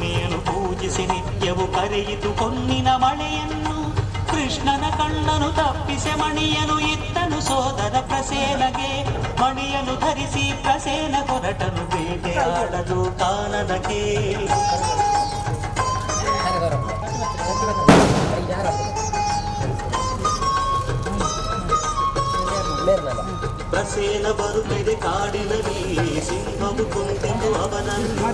ಮಣಿಯನ್ನು ಪೂಜಿಸಿ ನಿತ್ಯವು ಕರೆಯಿತು ಹೊನ್ನಿನ ಮಳೆಯನ್ನು. ಕೃಷ್ಣನ ಕಣ್ಣನು ತಪ್ಪಿಸೆ ಮಣಿಯನು ಇತ್ತನು ಸೋದರ ಪ್ರಸೇನಗೆ. ಮಣಿಯನು ಧರಿಸಿ ಪ್ರಸೇನ ಹೊರಟನು ಬೇಟೆಯಾಡಲು ಕಾನನಕ್ಕೆ. ಪ್ರಸೇನ ಬರುತ್ತಿದೆ ಕಾಡಿನಲ್ಲಿ, ಸಿಂಹವು ಕೊಂದಿತು ಅವನನ್ನು.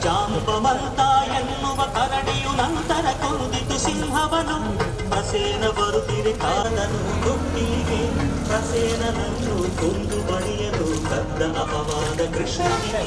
ಜಾಂಬವಂತ ಎನ್ನುವ ಕರಡಿಯು ನಂತರ ಕೊಂದಿತು ಸಿಂಹವನು. ಪ್ರಸೇನ ಬರುತ್ತಿದೆ ಕಾದನು ತೊಟ್ಟಿಗೆ. ಪ್ರಸೇನನನ್ನು ಕೊಂದು ಬಳಿಯಲು ಕದ್ದ ಅಪವಾದ ಕೃಷ್ಣನಿಗೆ.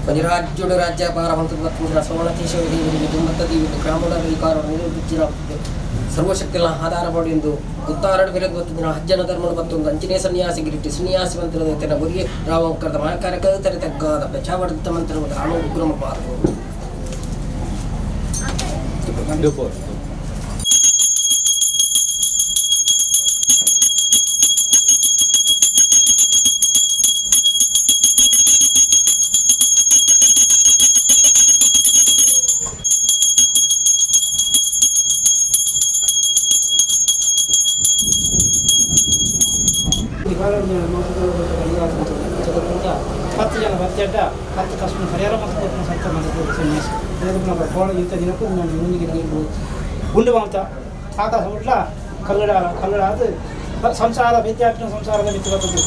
ಒಂಜಿ ರಾಜ್ಯಡು ರಾಜ್ಯ ಭಾರ ಮಂತ್ರಿ ಸೋಣ ಕೇಶವ ದೇವರಿಗೆ ತುಂಬತ್ತ ದೇವಿಗೆ ಗ್ರಾಮದ ವಿಕಾರ ನಿರೂಪಿಸಿದ ಸರ್ವಶಕ್ತಿಗಳ ಆಧಾರ ಮಾಡಿ ಎಂದು ಗುತ್ತಾರಡು ಬೆಲೆ ಗೊತ್ತಿದ್ದ ಹಜ್ಜನ ಧರ್ಮನು ಬತ್ತೊಂದು ಅಂಚನೆ ಸನ್ಯಾಸಿ ಗಿರಿಟಿ ಸನ್ಯಾಸಿ ಮಂತ್ರದ ತೆನ ಗುರಿಯ ರಾಮಕರದ ಮಹಾಕಾರಕ ತರೆ ತಗ್ಗಾದ ಪ್ರಚಾವರ್ತ ಮಂತ್ರ ರಾಮ ಉಗ್ರಮ ಪಾರ್ಗು. 10 ಜನ ಬತ್ತೆಡ್ಡ 10 ಕಷ್ಟ ಪರಿಹಾರ ಮತ್ತು ಸತ್ತ ಮಂತ್ರ ಸನ್ಯಾಸಿ ಕೋಣ ಇಂಥ ದಿನಕ್ಕೂ ನಾನು ಮುಂದಿಗೆ ನೀರು ಗುಂಡು ಮಾಂತ ಆಕಾಶ ಉಡ್ಲ ಕಲ್ಲಡ ಕಲ್ಲಡ ಅದು ಸಂಸಾರ ವಿದ್ಯಾರ್ಥಿನ ಸಂಸಾರದ ಮಿತ್ತು ಬರ್ತದೆ.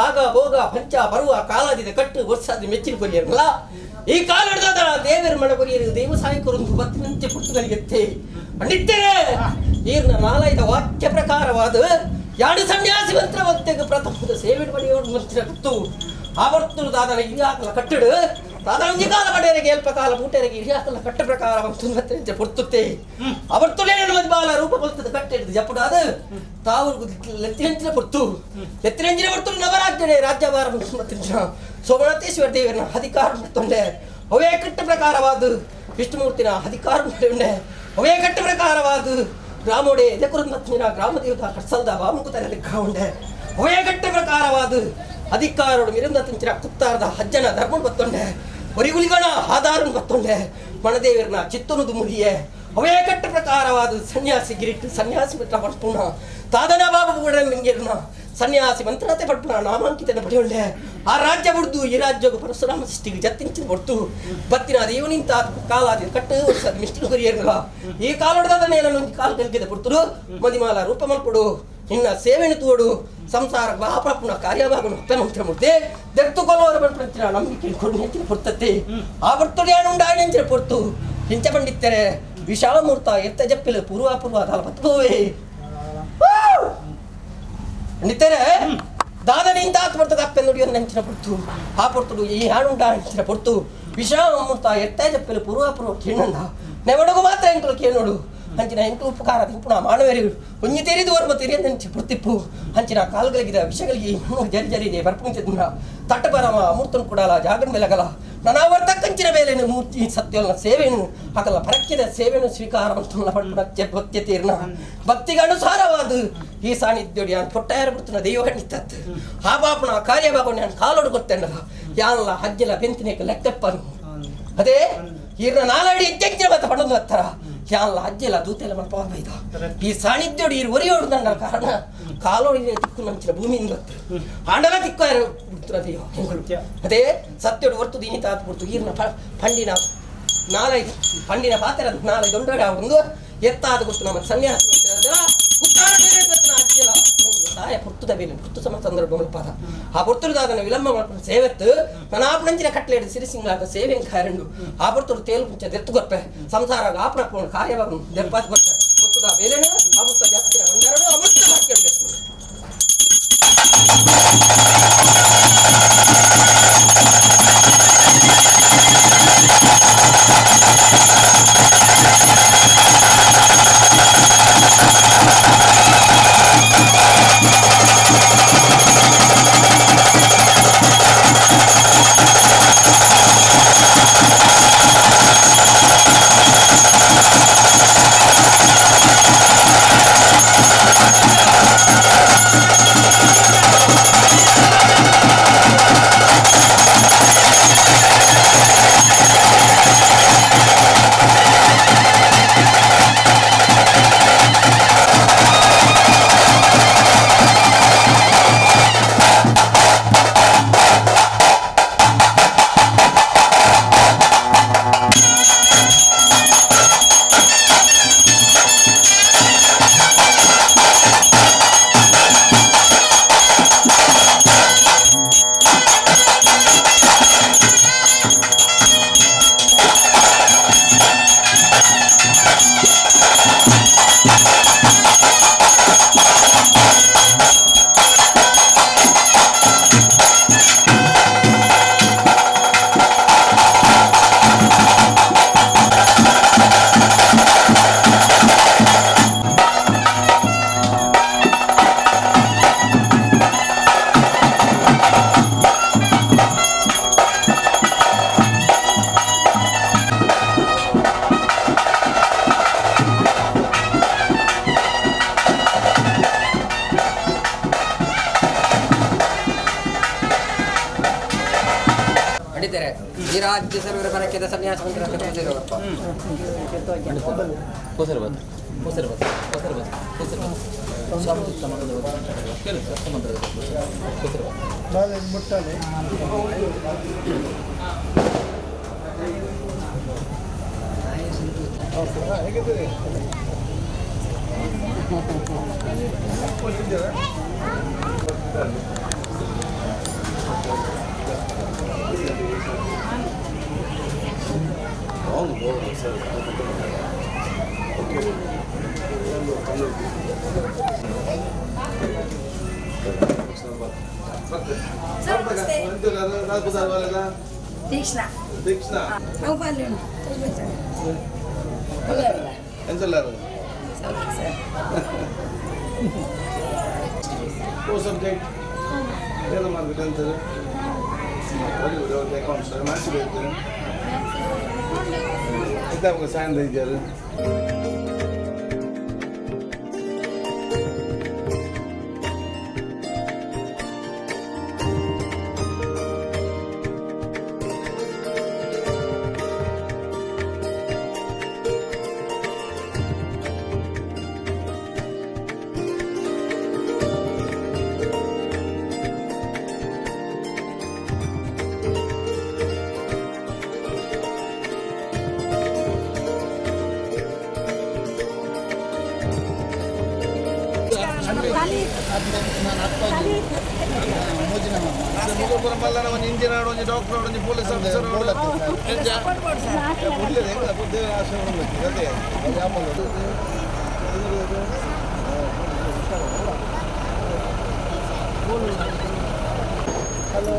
ಹಾಗ ಭೋಗ ಪಂಚ ಬರುವ ಕಾಲಾದಿದ ಕಟ್ಟು ವರ್ಷಾದಿ ಮೆಚ್ಚಿನ ಕೊರಿಯರ್ನಲ್ಲ ಈ ಕಾಲದ ದೇವರ ಮಣ ಕೊರಿಯರು ದೇವ ಸಾಯಕರೊಂದು ಬತ್ತಿನಂತೆ ಪುಟ್ಟುಗಳಿಗೆ ಪಂಡಿತರೇ ಈರ್ನ ನಾಲೈದ ವಾಕ್ಯ ಪ್ರಕಾರವಾದ ಯಾಡು ಸನ್ಯಾಸಿ ಮಂತ್ರವಂತೆಗೆ ಪ್ರಥಮದ ಸೇವೆ ಪಡೆಯೋಡು ಮಂತ್ರ ಗೊತ್ತು ಆವರ್ತುಲು ದಾದನ ಇರಿಯಾಕಲ ಕಟ್ಟಡು ದಾದನ ಒಂಜಿ ಕಾಲ ಪಡೆಯರಿಗೆ ಎಲ್ಪ ಕಾಲ ಬೂಟೆರಿಗೆ ಇರಿಯಾಕಲ ಕಟ್ಟ ಪ್ರಕಾರ ಮಂತ್ರ ಪೊರ್ತುತ್ತೆ ಅವರ್ತುಲೇನು ಮದ್ಬಾಲ ರೂಪ ಬಲ್ತದ ಕಟ್ಟಿಡ್ದು ಜಪ್ಪುಡಾದ ತಾವು ಲೆತ್ತಿನಂಚಿನ ಪೊರ್ತು ಲೆತ್ತಿನಂಚಿನ ಪೊರ್ತು ನವರಾಜ್ಯಡೆ ರಾಜ್ಯಭಾರ ಮಂತ್ರ ಸೋಮನಾಥೇಶ್ವರ ದೇವರನ ಅಧಿಕಾರ ತೊಂಡೆ ಅವೇ ಕಟ್ಟ ಪ್ರಕಾರವಾದ ವಿಷ್ಣುಮೂರ್ತಿನ ಅಧಿಕಾರ ಉಂಡೆ ಅವೇ ಕಟ್ಟ ಪ್ರಕಾರವಾದ ಗ್ರಾಮೋಡೆ ಎದೆಕುರಂದತ್ಮಿನ ಗ್ರಾಮ ದೇವತ ಕಟ್ಸಲ್ದ ವಾಮುಕುತರಲ್ಲಿ ಉಂಡೆ ಅವೇ ಕಟ್ಟ ಪ್ರಕಾರವಾದ ಅಧಿಕಾರೋಡು ಮಿರಂದ ತುಂಚಿನ ಕುತ್ತಾರದ ಹಜ್ಜನ ಧರ್ಮನ್ ಬತ್ತೊಂಡೆ ಒರಿಗುಲಿಗಣ ಆಧಾರನ್ ಬತ್ತೊಂಡೆ ಮಣದೇವರನ ಚಿತ್ತನುದು ಮುಡಿಯೆ ಅವೇ ಕಟ್ಟ ಪ್ರಕಾರವಾದ ಸನ್ಯಾಸಿ ಗಿರಿಟ್ಟು ಸನ್ಯಾಸಿ ಮಿತ್ರ ಪಡ್ಪುಣ ತಾದನ ಬಾಬು ಕೂಡ ಮಿಂಗಿರ್ನ ಸನ್ಯಾಸಿ ಮಂತ್ರತೆ ಪಡ್ಪುಣ ನಾಮಾಂಕಿತನ ಪಡೆಯೊಳ್ಳೆ ಆ ರಾಜ್ಯ ಬುಡ್ದು ಈ ರಾಜ್ಯಗೂ ಪರಶುರಾಮ ಸೃಷ್ಟಿಗೆ ಜತ್ತಿಂಚಿನ ಹೊರ್ತು ಬತ್ತಿನ ದೇವನಿಂತ ಕಾಲಾದಿ ಕಟ್ಟು ವರ್ಷದ ಮಿಷ್ಟಿನ ಕೊರಿಯರ್ನಲ್ಲ ಈ ಕಾಲೊಡ್ದಾದ ನೇನನ್ನು ಕಾಲು ಕಲ್ಕಿದ ಪುರ್ತರು ಮದಿಮಾಲ ರೂಪ ಮಲ್ಪಡು ನಿನ್ನ ಸೇವೆಯನ್ನು ತೋಡು ಸಂಸಾರ ಮಹಾಪ್ರಾಪುನ ಕಾರ್ಯಭಾಗನು ಅಪ್ಪೆ ಮಂತ್ರ ಮೂರ್ತಿ ದೆತ್ತು ಕೊಲ್ಲವರ ಬಂಪಿನ ನಂಬಿಕೆ ಕೊಡು ಹೆಚ್ಚಿನ ಪುರ್ತತ್ತೆ ಆ ಬರ್ತುಡಿಯಾನುಂಡ ಆಯಣಂಚಿನ ಪೊರ್ತು ಹಿಂಚ ಪಂಡಿತ್ತರೆ ವಿಶಾಲ ಮೂರ್ತ ಎತ್ತ ಜಪ್ಪಿಲು ಪೂರ್ವ ಪೂರ್ವ ದಾಲ ಪತ್ತುವೆ ಪಂಡಿತ್ತರೆ ದಾದನಿಂದ ಆತು ಬರ್ತದ ಅಪ್ಪೆ ನುಡಿಯನ್ನು ನೆಂಚಿನ ಪೊರ್ತು ಆ ಪೊರ್ತುಡು ಈ ಹಾನುಂಡ ಅಂಚಿನ ಪೊರ್ತು ವಿಶಾಲ ಮೂರ್ತ ಎತ್ತ ಜಪ್ಪಿಲು ಪೂರ್ವ ಪೂರ್ವ ಕೇಳಂಡ ನೆವಡಗು ಮಾತ್ರ ಎಂಕಲು ಕೇಳೋಡು ಅಂಚಿನ ಎಂಟು ಉಪಕಾರ ತಿಂಪುಣ ಮಾನವರಿ ಒಂಜಿ ತೆರಿದು ವರ್ಮ ತೆರಿಯಂಚಿ ಪುರ್ತಿಪ್ಪು ಅಂಚಿನ ಕಾಲ್ಗಳಿಗಿದ ವಿಷಗಳಿಗೆ ಜರಿ ಜರಿದೆ ಬರ್ಪುಂಚಿದ್ನ ತಟ್ಟಬರಮ ಅಮೂರ್ತನ್ ಕೂಡಲ ಜಾಗನ್ ಮೇಲಗಲ ನನಾವರ್ತಕ್ಕಂಚಿನ ಮೇಲೆ ಮೂರ್ತಿ ಸತ್ಯವನ್ನ ಸೇವೆಯನ್ನು ಆಗಲ್ಲ ಪರಕ್ಕಿದ ಸೇವೆಯನ್ನು ಸ್ವೀಕಾರ ಭಕ್ತಿಯ ತೀರ್ಣ ಭಕ್ತಿಗೆ ಅನುಸಾರವಾದ ಈ ಸಾನ್ನಿಧ್ಯೋಡಿ ಯಾನ್ ಪೊಟ್ಟಾಯರ ಬಿಡ್ತನ ದೈವ ಖಂಡಿತತ್ತು ಆ ಬಾಪನ ಕಾರ್ಯಭಾಗವನ್ನು ನಾನು ಕಾಲೋಡು ಗೊತ್ತೇನಲ್ಲ ಯಾನಲ್ಲ ಹಜ್ಜಲ ಬೆಂತಿನೇಕ ಲೆಕ್ಕಪ್ಪನು ಅದೇ ಈರ್ನ ನಾಲಡಿ ಹೆಚ್ಚೆಂಚಿನ ಮತ್ತೆ ಪಡೊಂದು ಹತ್ತರ ಯಾನಲ್ಲ ಅಜ್ಜೆಲ್ಲ ದೂತೆಲ್ಲ ಮಲ್ಪ ಈ ಸಾನ್ನಿಧ್ಯೋಡಿ ಈರು ಒರಿಯೋಡು ನನ್ನ ಕಾರಣ ಕಾಲೋಡಿ ತಿಕ್ಕು ನಂಚಿನ ಭೂಮಿಯಿಂದ ಆಂಡಲ ತಿಕ್ಕು ಬಿಡ್ತದ ಅದೇ ಸತ್ಯೋಡು ಹೊರ್ತು ದೀನಿ ತಾತು ಬಿಡ್ತು ಈರ್ನ ಪಂಡಿನ ನಾಲೈದು ಪಂಡಿನ ಪಾತ್ರ ನಾಲೈದು ದೊಡ್ಡ ಒಂದು ಎತ್ತಾದ ಗೊತ್ತು ನಮ್ಮ ಸನ್ಯಾಸ ಅಜ್ಜೆಲ್ಲ ತಾಯ ಪುರ್ತುದ ಬೇಲೆ ಪುರ್ತು ಸಮ ಸಂದರ್ಭ ಮಲ್ಪಾದ ಆ ಪೊರ್ತುದಾದನ ವಿಳಂಬ ಮಲ್ಪನ ಸೇವೆತ್ತು ನನಾಪನಂಚಿನ ಕಟ್ಲೇಡು ಸಿರಿಸಿಂಗಾದ ಸೇವೆ ಕಾರಂಡು ಆ ಪೊರ್ತುಡು ತೇಲು ಮುಂಚೆ ದೆತ್ತು ಗೊಪ್ಪೆ ಸಂಸಾರ ಆಪ್ರಪೋಣ ಕಾರ್ಯವಾಗ ದೆರ್ಪಾತ್ ಗೊಪ್ಪೆ ಪೊರ್ತುದ ಬೇಲೆನು ಅಮೃತ ಜಾಸ್ತಿನ ಭಂಡಾರನು ಅಮೃತ ವಾಕ್ಯ. ಈ ರಾಜ್ಯ ಸರ್ವರ ಬರಕೆದ ಸನ್ಯಾಸ ಮಂತ್ರ ದೀಕ್ಷಾ. ದೀಕ್ಷಾ. ನಾವು ಬಾಲ್ಯ ಎಂತೆಲ್ಲಾರು ಓ ಸಬ್ಜೆಕ್ಟ್ ಏನು ಮಾಡ್ಬೇಕು ಅಂತಾರೆ? Very good. Okay, accounts, maths ಬೇಕು. ಇದ್ದಾಗ ಸಾಯಂತ್ರ ಇದ್ದಾರೆ. ಮುಗುಪುರ ಮಲ್ಲನ ಒಂದು ಇಂಜಿನಿಯರ್, ಒಂದು ಡಾಕ್ಟರ್, ಒಂದು ಪೊಲೀಸ್ ಆಫೀಸರ್. ಹಲೋ.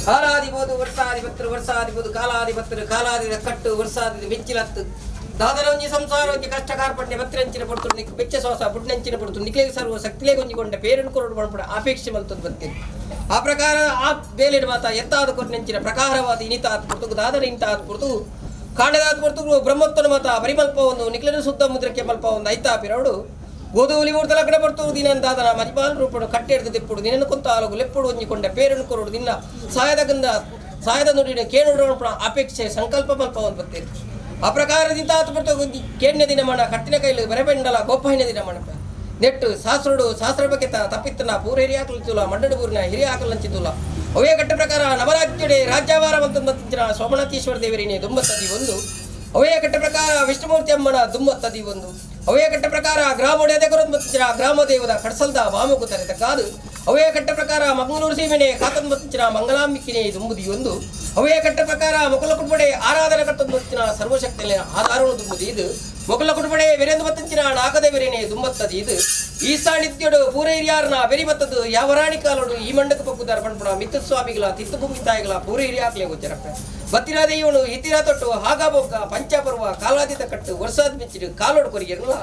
ಕಾಲಾದಿಬೋದು ವರ್ಷಾಧಿಪತ್ರು ವರ್ಷಾಧಿಪದು ಕಾಲಾಧಿಪತ್ರು ಕಾಲಾದಿದ ಕಟ್ಟು ವರ್ಷಾದಿದ ಮಿಂಚಿಲತ್ತು ದಾದನೊಂಜಿ ಸಂಸಾರೊಂಜಿ ಕಷ್ಟ ಕಾರ್ಪಣ್ಯ ಬತ್ರಂಚಿನ ಪಡ್ತು ನಿಕ್ ಬೆಚ್ಚ ಶ್ವಾಸ ಬುಡ್ನಂಚಿನ ಪಡ್ತು ನಿಕ್ಲೇಗ ಸರ್ವ ಶಕ್ತಿಲೇ ಗೊಂಜಿಕೊಂಡ ಪೇರನ್ನು ಕೊರಡು ಪಡ್ಪಡ ಅಪೇಕ್ಷೆ ಮಲ್ತದ್ದು ಬರ್ತೇನೆ. ಆ ಪ್ರಕಾರ ಆ ಬೇಲೆಡ್ ಮಾತ ಎತ್ತಾದ ಕೊರ್ನೆಂಚಿನ ಪ್ರಕಾರವಾದ ಇನಿತಾತ್ ಪುರ್ತುಗು ದಾದನ ಇಂತಾತ್ ಪುರ್ತು ಕಾಂಡದಾತ್ ಪುರ್ತುಗು ಬ್ರಹ್ಮತ್ವನ ಮಾತ ಪರಿಮಲ್ಪ ಒಂದು ನಿಕ್ಲನ ಸುತ್ತ ಮುದ್ರಕ್ಕೆ ಮಲ್ಪ ಒಂದು ಐತಾ ಪಿರವಡು ಗೋಧೂಲಿ ಮೂರ್ತ ಲಗ್ನ ಪಡ್ತು ದಿನ ದಾದನ ಮಜಿಮಾನ್ ರೂಪಡು ಕಟ್ಟೆಡ್ದು ದಿಪ್ಪುಡು ದಿನನ ಕೊಂತಾಲಗು ಲೆಪ್ಪುಡು ಒಂಜಿಕೊಂಡ ಪೇರನ್ನು ಕೊರಡು ದಿನ ಸಾಯದ ಗಂಧ ಸಾಯದ ನುಡಿನ ಕೇಳುಡ ಅಪೇಕ್ಷೆ ಸಂಕಲ್ಪ ಮಲ್ಪ ಒಂದು ಬರ್ತೇನೆ. ಆ ಪ್ರಕಾರದಿಂದ ಆತ ಪಡ್ತು ಕೇಣ್ಯ ದಿನ ಮಣ ಕಟ್ಟಿನ ಕೈಲು ಬರೆಬೆಂಡಲ ಗೋಪಾಯಿನ ದಿನ ಮಣಪ ನೆಟ್ಟು ಶಾಸ್ತ್ರೋಡು ಶಾಸ್ತ್ರ ಬಗ್ಗೆ ತಪ್ಪಿತ್ತನ ಪೂರ ಹಿರಿಯಾಕಲು ಮಂಡಡು ಪೂರ್ಣ ಹಿರಿಯಾಕಲಂಚಿತುಲ ಅವೇ ಕಟ್ಟ ಪ್ರಕಾರ ನವರಾಜ್ಯಡೆ ರಾಜ್ಯವಾರ ಮಂತಿನ ಸೋಮನಾಥೇಶ್ವರ ದೇವರಿನೇ ದುಂಬತ್ತದಿ ಒಂದು ಅವೇ ಕಟ್ಟ ಪ್ರಕಾರ ವಿಷ್ಣುಮೂರ್ತಿ ಅಮ್ಮನ ದುಂಬತ್ತದಿ ಒಂದು ಅವೇ ಕಟ್ಟ ಪ್ರಕಾರ ಗ್ರಾಮೊಡೆಯದ ಮತ್ತಿನ ಗ್ರಾಮ ದೇವದ ಕಡ್ಸಲ್ದ ಬಾಮುಗು ತರೆದ ಕಾದು ಅವೇ ಕಟ್ಟ ಪ್ರಕಾರ ಮಂಗಳೂರು ಸೀಮೆನೆ ಕಾತನ್ಮತ್ತಿನ ಮಂಗಲಾಂಬಿಕಿನೇ ದುಂಬುದಿ ಒಂದು ಅವೇ ಕಟ್ಟ ಪ್ರಕಾರ ಮುಕುಲ ಕುಟುಂಬಡೆ ಆರಾಧನೆ ಕಟ್ಟೊಂದು ಸರ್ವಶಕ್ತಿಯ ಆಧಾರವನ್ನು ದುಂಬುದಿ ಇದು ಮೊಕಲ ಕುಟುಂಬಡೆ ವಿರೇಂದ್ರ ಮತ್ತಂಚಿನ ನಾಗದೇವರೇನೆ ದುಂಬತ್ತದಿ ಇದು ಈ ಸಾಣಿತ್ಯಡು ಪೂರೈರ್ಯಾರನ ಬೆರಿ ಬತ್ತದು ಯಾವ ರಾಣಿ ಕಾಲೋಡು ಈ ಮಂಡಕ ಪಕ್ಕುದಾರ ಪಣ್ಪುಣ ಮಿತ್ತ ಸ್ವಾಮಿಗಳ ತಿತ್ತು ಭೂಮಿ ತಾಯಿಗಳ ಪೂರೈರ್ಯಾಕ್ಲೆ ಗೊತ್ತಿರಪ್ಪ ಬತ್ತಿರಾದೇವನು ಇತ್ತಿರ ತೊಟ್ಟು ಹಾಗಾಬೋಗ ಪಂಚಪರ್ವ ಕಾಲಾದಿತ ಕಟ್ಟು ವರ್ಷಾದ ಮೆಚ್ಚಿಡು ಕಾಲೋಡು ಕೊರಿಯರ್ನಲ್ಲ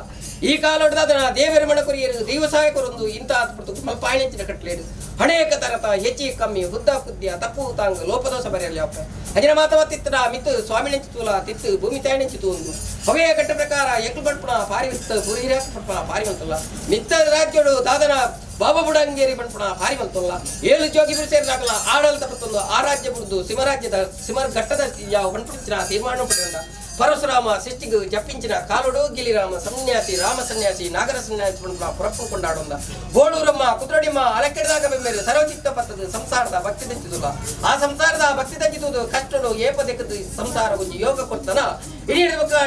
ಈ ಕಾಲೋಡ್ದಾದನ ದೇವರ ಮಣ ಕೊರಿಯರು ದೈವ ಸಹಾಯಕರೊಂದು ಇಂಥ ಆತ್ಪಡ್ತು ಮಲ್ಪಾಯಣಂಚಿನ ಕಟ್ಲೇಡು ಅನೇಕ ತರತ ಹೆಚ್ಚಿ ಕಮ್ಮಿ ಹುದ್ದ ಕುದ್ಯ ತಪ್ಪು ತಾಂಗ್ ಲೋಪದೋಷ ಬರೆಯಲಿ ಅಪ್ಪ ಅಜಿನ ಮಾತವತ್ತಿತ್ತನ ಮಿತ್ತು ಸ್ವಾಮಿ ತೂಲ ತಿತ್ತು ಭೂಮಿ ತಾಯಿಣಂಚಿ ತೂಂದು ಅವೇ ಕಟ್ಟ ಪ್ರಕಾರ ಎಕ್ಲು ಪಡ್ಪುಣ ಪಾರಿ ಪುರಿಹಿರಾಕ ಪಡ್ಪುಣ ಪಾರಿ ಮಂತಲ್ಲ ಮಿತ್ತ ರಾಜ್ಯೋಡು ದಾದನ ಬಾಬಾ ಬುಡಂಗೇರಿ ಪಣ್ಪುಣ ಪಾರಿ ಮಂತಲ್ಲ ಏಳು ಜೋಗಿ ಬಿರುಸೇರಿದಾಗಲ ಆಡಳಿತ ಪತ್ತೊಂದು ಆ ರಾಜ್ಯ ಬುಡ್ದು ಸಿಮರಾಜ್ಯದ ಸಿಮರ್ ಘಟ್ಟದ ಯಾವ ಪಣ್ಪುಡಿಚಿನ ತೀರ್ಮಾನ ಪಡೆದ ಪರಶುರಾಮ ಸೃಷ್ಟಿಗೆ ಜಪ್ಪಿಂಚಿನ ಕಾಲುಡು ಗಿಲಿರಾಮ ಸನ್ಯಾಸಿ ರಾಮ ಸನ್ಯಾಸಿ ನಾಗರ ಸನ್ಯಾಸಿ ಪಣ್ಪುಣ ಪುರಪ್ಪು ಕೊಂಡಾಡೊಂದ ಬೋಳೂರಮ್ಮ ಕುದ್ರಡಿಮ್ಮ ಅಲಕೆಡದಾಗ ಬೆಮ್ಮೇರು ಸರ್ವಚಿತ್ತ ಪತ್ತದ ಸಂಸಾರದ ಭಕ್ತಿ ದಂಚಿದುಲ್ಲ ಆ ಸಂಸಾರದ ಭಕ್ತಿ ದಂಚಿದುದು ಕಷ್ಟಡು ಏಪದೆಕ್ಕದು ಸಂಸಾರ ಒಂಜಿ ಯೋಗ ಕೊಡ್ತನ ಇಡೀ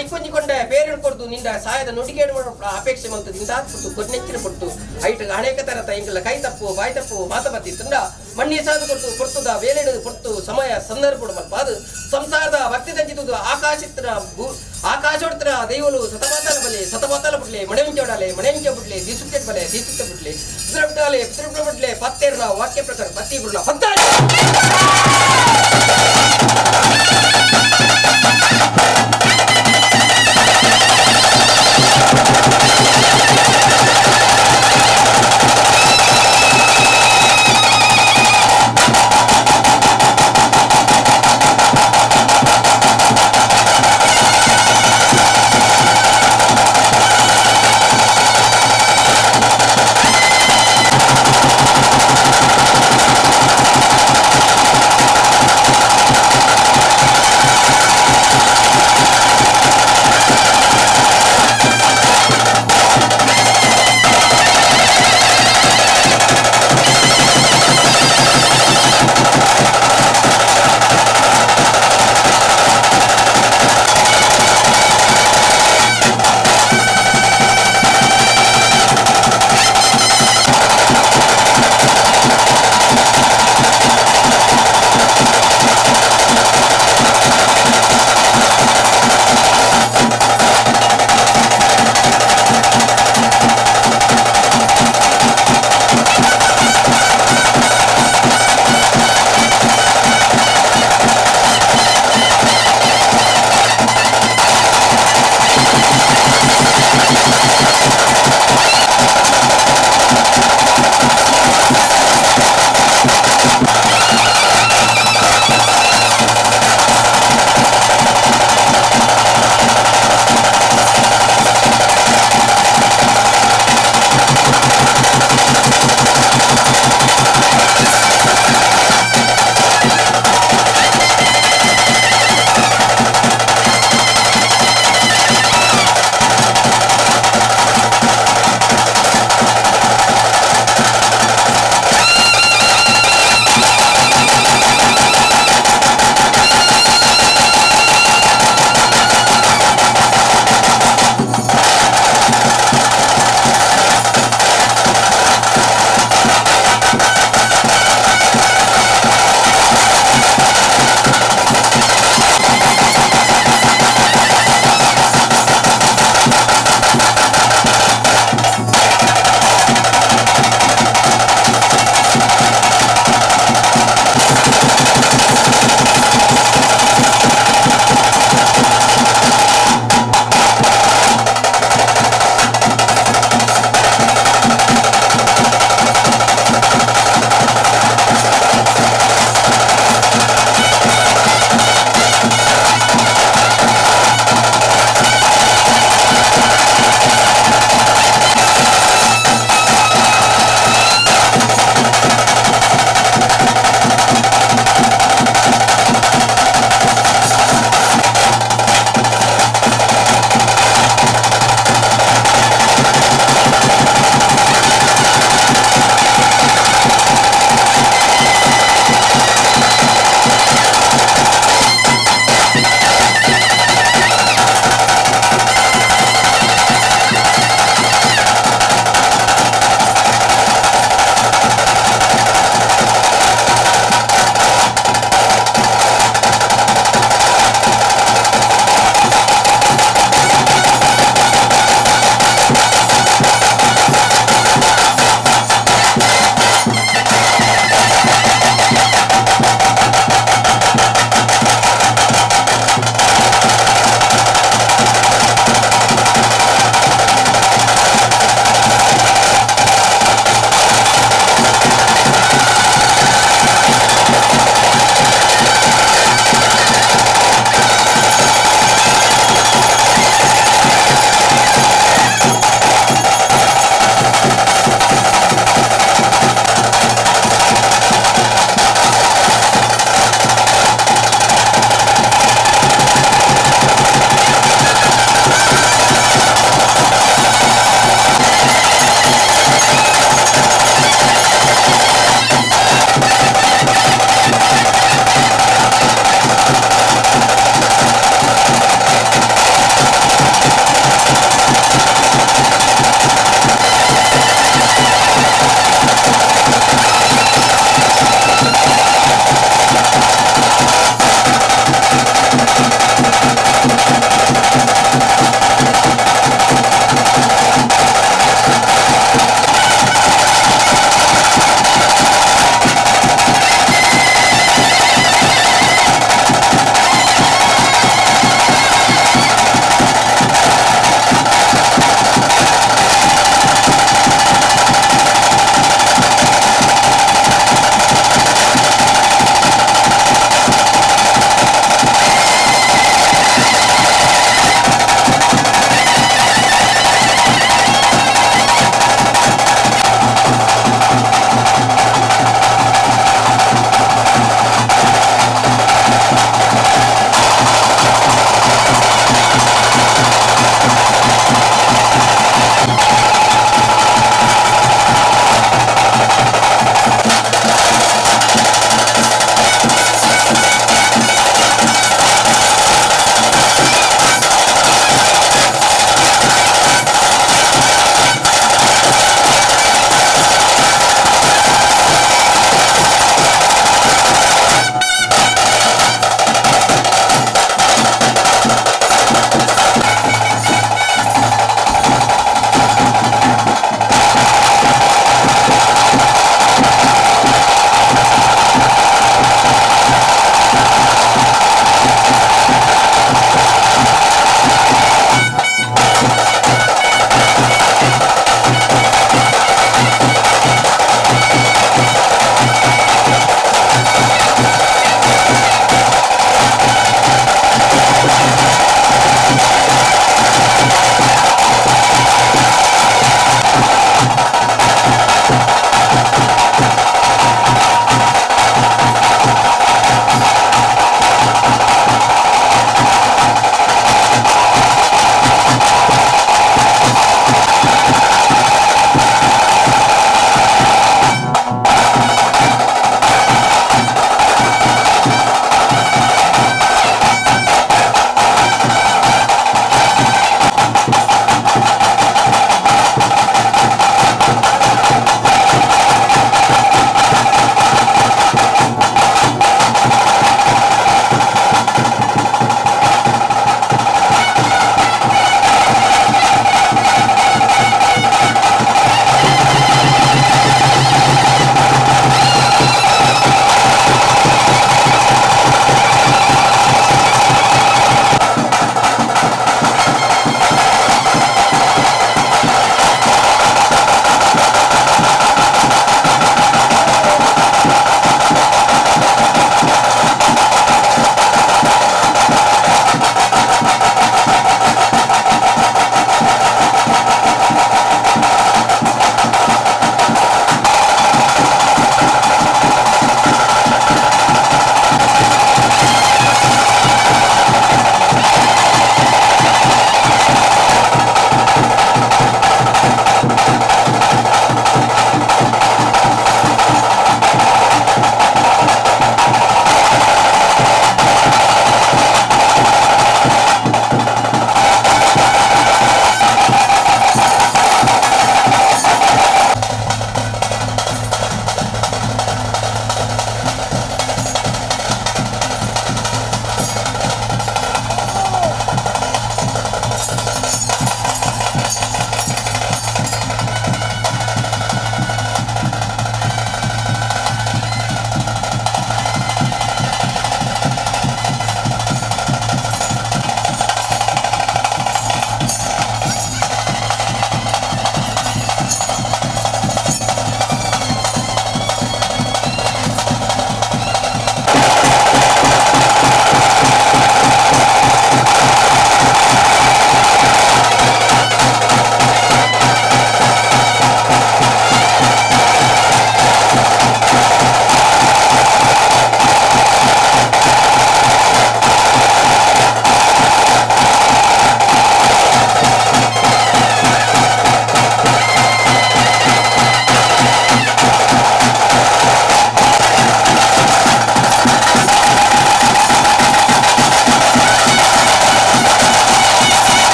ನಿಕ್ಕೊಂಜಿಕೊಂಡ ಬೇರೆ ಕೊಡ್ದು ನಿಂದ ಸಾಯದ ನುಡಿಗೇಡು ಮಾಡೋ ಅಪೇಕ್ಷೆ ಮಂತು ನಿಂದಾತ್ಬಿಟ್ಟು ಕೊಡ್ನೆಚ್ಚಿನ ಕೊಟ್ಟು ಐಟ್ ಅನೇಕ ತರತ ಇಂಗಲ ಕೈ ತಪ್ಪು ಬಾಯಿ ತಪ್ಪು ಮಾತ ಬತ್ತಿ ತುಂಡ ಮಣ್ಣಿ ಸಾದು ಕೊಟ್ಟು ಕೊಡ್ತದ ವೇಲೆಡು ಕೊಡ್ತು ಸಮಯ ಸಂದರ್ಭ ಮಲ್ಪಾದು ಸಂಸಾರದ ಭಕ್ತಿ ದಂಚಿದುದು ಆಕಾಶಿತ್ರ ಆಕಾಶೋಡ್ತರ ದೈವಲು ಸತಮಾತಾಲ ಬಲೆ ಸತಮಾತಾಲ ಬುಡ್ಲೆ ಮಣೆಂಚೋಡಲೆ ಮಣೆಂಚ ಬುಡ್ಲೆ ದಿಸುತ್ತೆ ಬಲೆ ದಿಸುತ್ತೆ ಬುಡ್ಲೆ ಪಿತೃಬಿಡಲೆ ಪಿತೃಬಿಡ ಬುಡ್ಲೆ ಪತ್ತೇರ್ನ ವಾಕ್ಯ ಪ್ರಕಾರ ಪತ್ತಿ ಬುಡ್ಲ ಪತ್ತ.